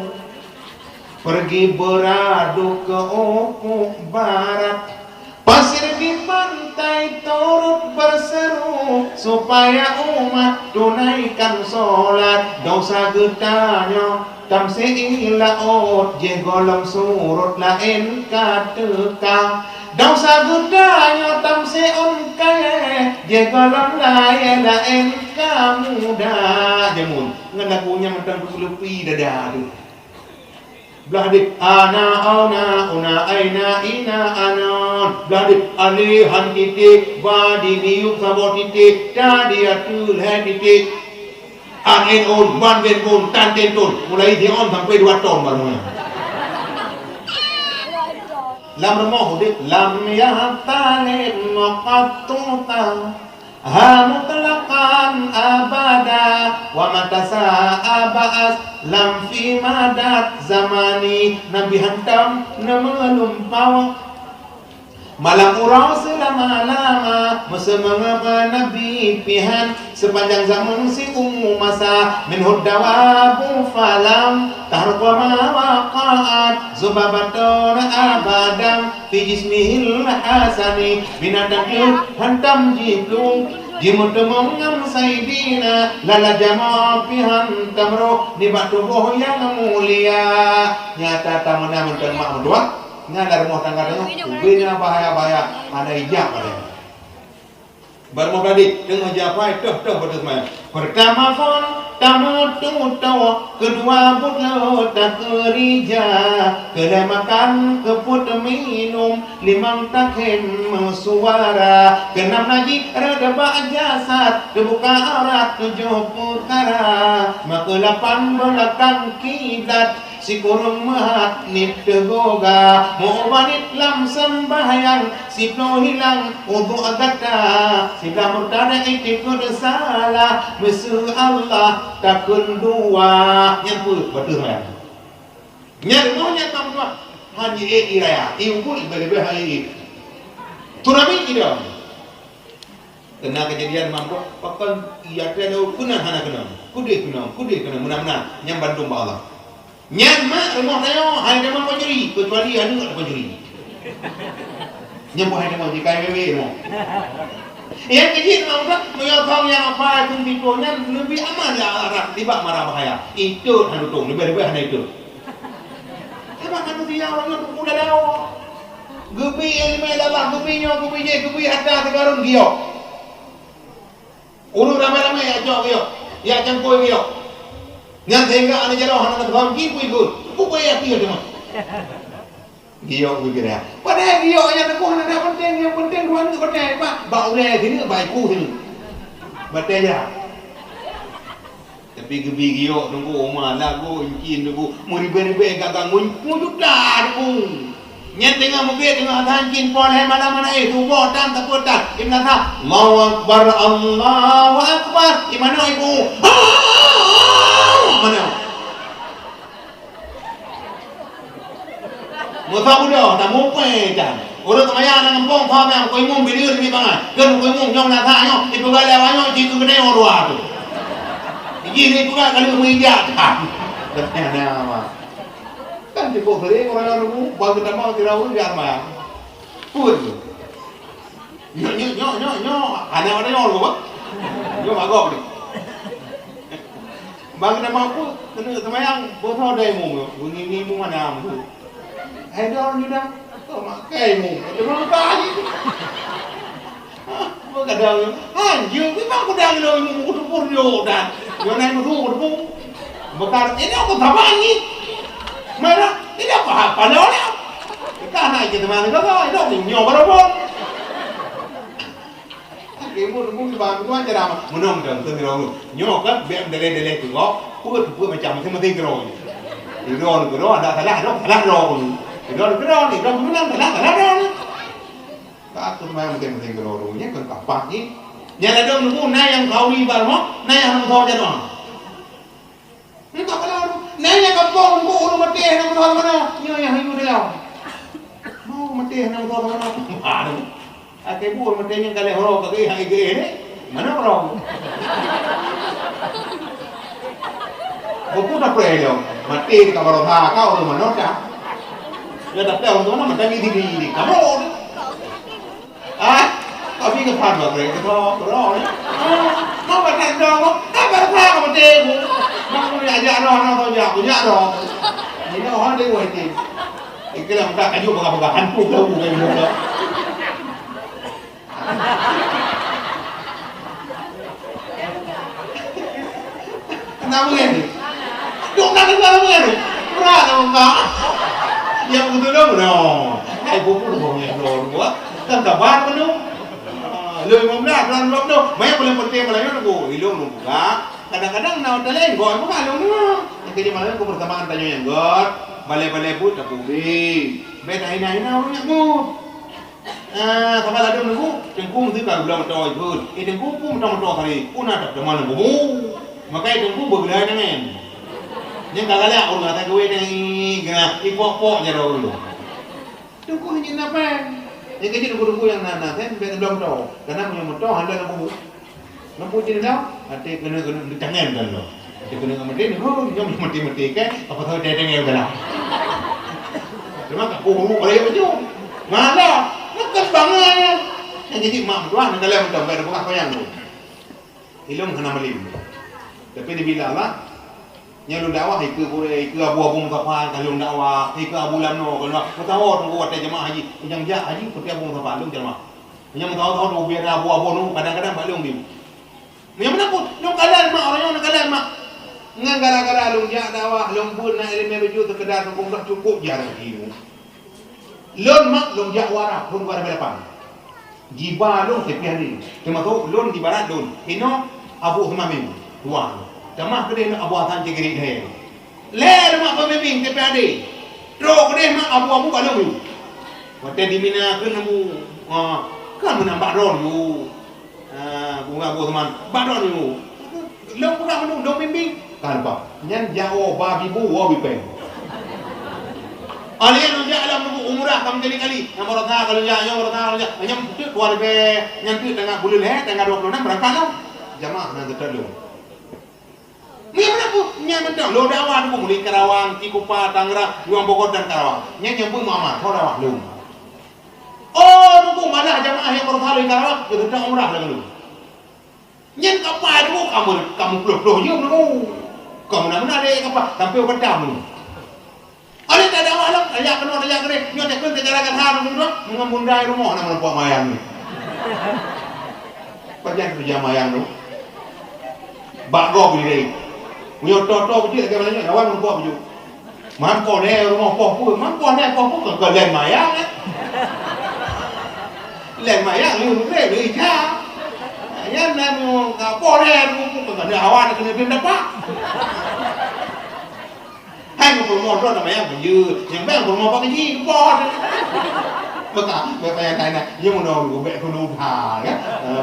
pergi beradu ke ufuk barat. Pasir di pantai turut berseru supaya umat tunaikan solat. Dosa geutanyoe tamsé i laôt, jih gohlom surot laén ka teuka. Dosa geutanyoe tamsé ôn kayèe, jih gohlom layèe laén ka muda. Jameun ngon lagu nyan mantong teupeuleupi dada tu. Blah deh ana, auna, una, aina, ina, anon. Blah deh alé han titik, ba di miyueb saboh titik, ta di ateueh lhèe titik. An en on, ban ben bon, tan ten ton. Mulai siôn sampai dua ton baru nyan. Lam rumoh udép lam yah taleb muqattuta. Ha mutlaqan abada, wa mata sya'a ba'as lam fi madad zamani. Nabi hantom neumeulumpau. Malam uroe seulama-lama, meuseumeungeue Nabi pihan, sepanjang zaman si umu masa, minhud dawabu falam tahruq wa ma waqa'at zubabatun abadan fi jismihil hasani. Binatang keuh hantom jiplueng, jimeuteumong ngon Saidina, lala jamoe pih hantom roh nibak tuboh nyang mulia. Nyata tameuna meuteumé mak meutuah. Nyan lam rumoh tangga tanyoe, ubé na bahaya-bahaya, hana ijak padahai. Barô meubladé, teungoh jiapai, toh-toh beuteuseumaya. Peurtama phôn tameututoe, keudua buet le takeurija, keulhèe makan, keupeuet minum, limong takhém meusuara, keunam najih rhot bak jasad, teubuka aurat tujoh peukara, meukeulapan beulakang kiblat. Sikureueng meuhat niet teugoga, meu-ubat niet lam seumbahyang, siploh hilang udhu gata, siblah murtad itikeuet salah, meuseu Allah takheun dua. Nyan peue bateue nyan? Nyan rumoh nyan tam tuah. Han jiék ie raya, ie ubit leubeh-leubeh han jiék. Tsunami idong. Teuna keujadian mambok, pakon ie até laôt keunan hana keunong. Keudeh keunong, keudeh keunong, meunan-meunan. Nyan bandum bak Allah. Nyan mak rumoh tanyoe hai tamong pancuri, keucuali aneuk pancuri. Nyan buah hai tamong jikai wewe rumoh. Nyang keujeuet mak udah, meunyoe thong nyang apai pun tipu nyan leubeh aman ya arak tibak mara bahaya. Itot hana tutong, leubeh-leubeh hana itot. Sabab manusia ureueng nyoe tupu dalam. Geubi ileumèe lalak, geubi nyoe, geubi jih, geubi hareuta sikareueng giok. Ureueng ramé-ramé jak cok giok, jak cangkôi giok. Nyan sehingga aneuk jaroe hana teupeue jih pih ikot. Peue payah pih teuma. Giok geubi raya. Padahai giok nyang teupeu hana na penting, nyang penting dua neuk batèe. Bak, bak ulèe sineuk, bak iku sineuk. Batèe jak. Tapi geubi giok teungku, uma lagu, incin teungku, meuribèe-ribèe gagang ngon juta teungku. Nyan teungoh meubiet teungoh asan cit poh lhèe malam hana éh, suboh tan, sapeue tan. Imeunasah, Allahu Akbar, Allahu Akbar. Di manoe ibu? Manoe? Meusaboh udah, tamupèe tan. Ureueng seumayang lam gampông, sabe nyang meukeumong bileuen di bangai. Keu meukeumong nyoe meunasah nyoe, ipeugah lé awak nyoe, jikeu keuneuk ureueng dua tu. Jih ipeugah ka lheueh meuijak tan. Kan cukup sering orang yang nunggu, bagi nama tidak boleh dia seumayang. Pun. Nyoe, nyoe, nyoe, nyoe, nyoe. Aneuk, aneuk nyoe, nyoe. Nyoe mak gob ni. Bagi nama apa? Kena semayang, bosoh dah imum nyoe. Bunyi ni imum mana imum tu? Hai dah orang Yuda. Kau makai imum. Dia belum buka lagi. Hah? Apa kadang nyoe? Hanjeuet. Memang aku dah ngilu imum. Aku tepuk dia dah. Nyoe naik musuh, aku tepuk. Bekal, ini aku sabar ni. Mana? Ini apa? Apa dia orang? Kita anak kita mana kau? Itu nyoe baru pun. Ibu, ibu, ibu, ibu, aja dah. Menang dah, betul, betul. Nyoe kan, biar delai-delai tu, kok. Put, put macam, mesti, mesti, kau. Sidroe keudroe, ada salah droe, salah droe. Sidroe keudroe, sidroe keudroe, salah, salah droe. Ka aku seumayang masing-masing keudroe, nyan kon kapak jih. Nyan ladôm nunggu na nyang khauri bak rumoh, na nyang hana meusaho jaroe. Nyan ka bala ureueng. Na nyang gampông nunggu ureueng maté hana meusaho meunan. Nyoe nyang hayu dalam. Mau maté hana meusaho meunan. Aduh. Akhé buet maté nyan ka lheueh uroe ka geuéh, hai geuéh ni. Mana uroe? Buku tak payah lom. Maté di kamar roha kau tu mana dah? Ya tapi orang tu mana maté di diri di kamu. Ah, kau pergi ke pan bagai ke tu, bro. Ah, mau maté dong, apa apa kau maté bu? Mau ni ajak roh, nak kau jak, jak roh. Ini orang dia buat ni. Ikram tak kayu pegang-pegang hantu kau bukan muka. Kenapa ni? Dok nak dengar apa ni? Berat lah muka. Yang betul dah benar. Hai buku tu bang yang dua dua. Kan kabar penuh. Ah, lima belas, bulan dua puluh. Mai paling penting Melayu nunggu. Ilung nunggu. Kadang-kadang nak hotel lain, gua bukan ilung nunggu. Yang kerja malam aku pertama tanya yang god. Balai-balai but tak boleh. Beda hina-hina orang yang but. Ah, saban ladôm teungku, teungku meusti ka geulang meutoe jeuet. Eh, teungku pun meutoe-meutoe tadi. Pun ada teuma lam bumu. Makai teungku beugeulai tangan. Nyang ka galak ureueng ata keuwé nyang i-, i-, geuna ipok-pok jaroe ureueng. Teungku nyan napa? Nyang keuji teungku-teungku nyang na-na kan bèk geulang meutoe. Karena meunyoe meutoe hana lam bumu. Ngempu cit dah, até keuneuk, keuneuk tangan kan lo. Até keuneuk maté ni, oh, nyom maté-maté kan, apa tahu dia tangan kan lah. Cuma kat kubu boleh baju. Mana? Nak kan bangai. Yang jadi mak tuan nak dalam macam kat bukan koyang tu. Ilung hana malim. Tapi dibilang lah, nyang lôn dakwah ikeue gurèe, ikeue Abu Abu Mustafa ka lôn dakwah, ikeue Abu Lamno ka lôn dakwah. Meusaho teungku watèe jeumaah haji, nyang jak haji peuti Abu Mustafa lôn jeumaah. Nyang meusaho-saho teungku biasa Abu Abu nu kadang-kadang bak lôn bim. Nyang meunan pun lôn kalon mak, ureueng nyoe lôn kalon mak. Ngon gara-gara lôn jak dakwah, lôn buet na ileumèe baju seukeudar teungku cukôp jarang ilmu. Lôn mak lôn jak warak, lôn dua ribu lapan. Jiba lôn sipiah deh. Teumasok lôn di barat lôn. Inoe Abu Usman bin Tuan. Tamah keudeh Abu Hasan Cigiri lhèe. Lhèe lôn mak peumimpin sipiah deh. Trok keudeh mak abu-abu bak lôn. Watèe di Mina kheun abu, ah, kan meunang bak droe yue. Ah, bunga Abu Usman, bak droe nyoe. Lôn peugah meunurot lôn bimbing. Ka lupa. Nyan jak woe ba bibu woe bipèng. Alèh nyan lôn jak lam lubuk umrah ka meugali-gali. Nyang baroesa ka lôn jak, nyang baroesa ka lôn jak. Nyan teuk dua ribèe, nyan teuk tanggal buleuen lhèe, tanggal dua puluh enam beurangkat lom. Jamaah na geutreuk lôn. Nyan meunan peue? Nyan mantong lôn dakwah teungku mulai Karawang, Cikupa, Tangerang, Yuang Bogor dan Karawang. Nyan nyang peue Muammar, ho dakwah lôn. Oh, teungku malah jamaah nyang baroesa lôn Karawang, geuteuntang umrah lagèe lôn. Nyan kapa teungku kamoe, kamoe ploh-ploh jeuem teungku. Kamoe na meunan lé kapa, sampoe u Batam teungku. Alèh that dakwah lom, tajak keunoe, tajak keudéh, nyoe takheun teucara gata teungku, ngon bunda i rumoh na meureumpok mayang nyoe. Pajan tu jamaah mayang tu. Bak gob ni deh. Meunyoe to-to beujeuet lagèe malam nyoe, lawan meureumpok beujeuet. Man po lé rumoh poh peue, man po lé poh peue keu lén mayang, eh. Lén mayang lé ureueng lé Isya. Nyan nan ka po lé rumoh peue keu awan keuneuk dapat. Hai peurumoh droe na mayang beujeuet, nyang bèk peurumoh bak gaji, po. Maka, bèk payah tanya, nyoe meunoe bèk keuneuk udah, ya.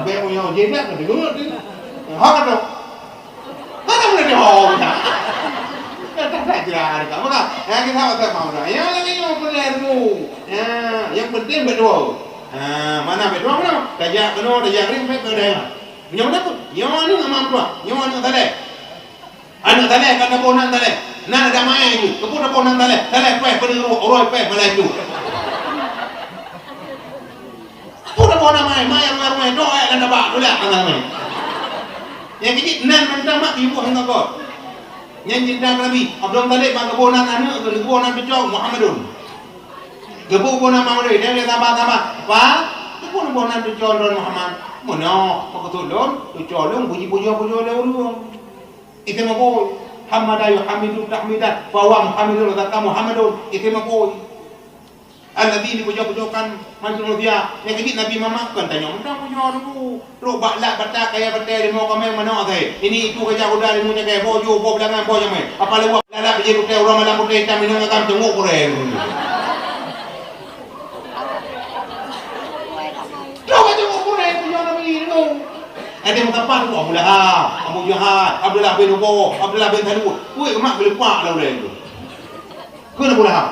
Bèk meunyoe jeuet bèk keuneuk. Ha ka tu. Mana boleh dihong dah? Dah tak kira dekat mana? Ya kita tak mau dah. Ya lagi yang boleh tu. Ya, yang penting berdua. Ha, mana berdua mana? Tajak kena, tajak ring, baik berdua. Nyoe mana pun? Nyoe ni aman tua. Nyoe ni tadi. Aneuk saleh kan dapur nan saleh. Nan ada mai tu. Kepun dapur nan saleh. Saleh peh peuneuh roh, roh peh malai tu. Pun dapur nan mai, mai ruai-ruai doa dan dapat pula angan mai. Nyang keuji nan mantong mak ibu hingga kot. Nyang cinta Nabi, Abdul Muttalib bak kebun nan aneuk tu, kebun nan cucok Muhammadun. Kebun nan Muhammadun, dia boleh tambah-tambah. Apa? Kebun nan cucok Muhammad. Mana? Maksud lôn, cucok lôn puji-puji-puji lé ureueng. Itu mabui. Hamada yuhamidu tahmidan, fa huwa muhamidun wa dzaka Muhammadun. Itu mabui. Alladzi dipujoe-pujoe kan manusia. Nyang keuji Nabi Muhammad kan tanyong teuh pujoe dulu. Trok bak lat bata kaya batèe limo kamèng manok asai. Ini itu gajah kuda limo jagai, boh ju, boh beulangan, boh jamai. Apa lewat Lalap biji putéh, uroe malam putéh, itam inong agam, teungok gurée. Coba teungok gurée, punya Nabi tu. Ada meukapan tu, Abu Lahab, Abu Jahal, Abdullah bin Ubay, Abdullah bin Salul. Weh, mak geulupak lah ulée tu. Keu Abu Lahab.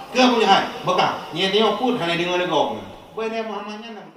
Keu Abu Jahal. Beukah. Nyan tengok pun hana deungoe lé gob. Beuh, Muhammad nyan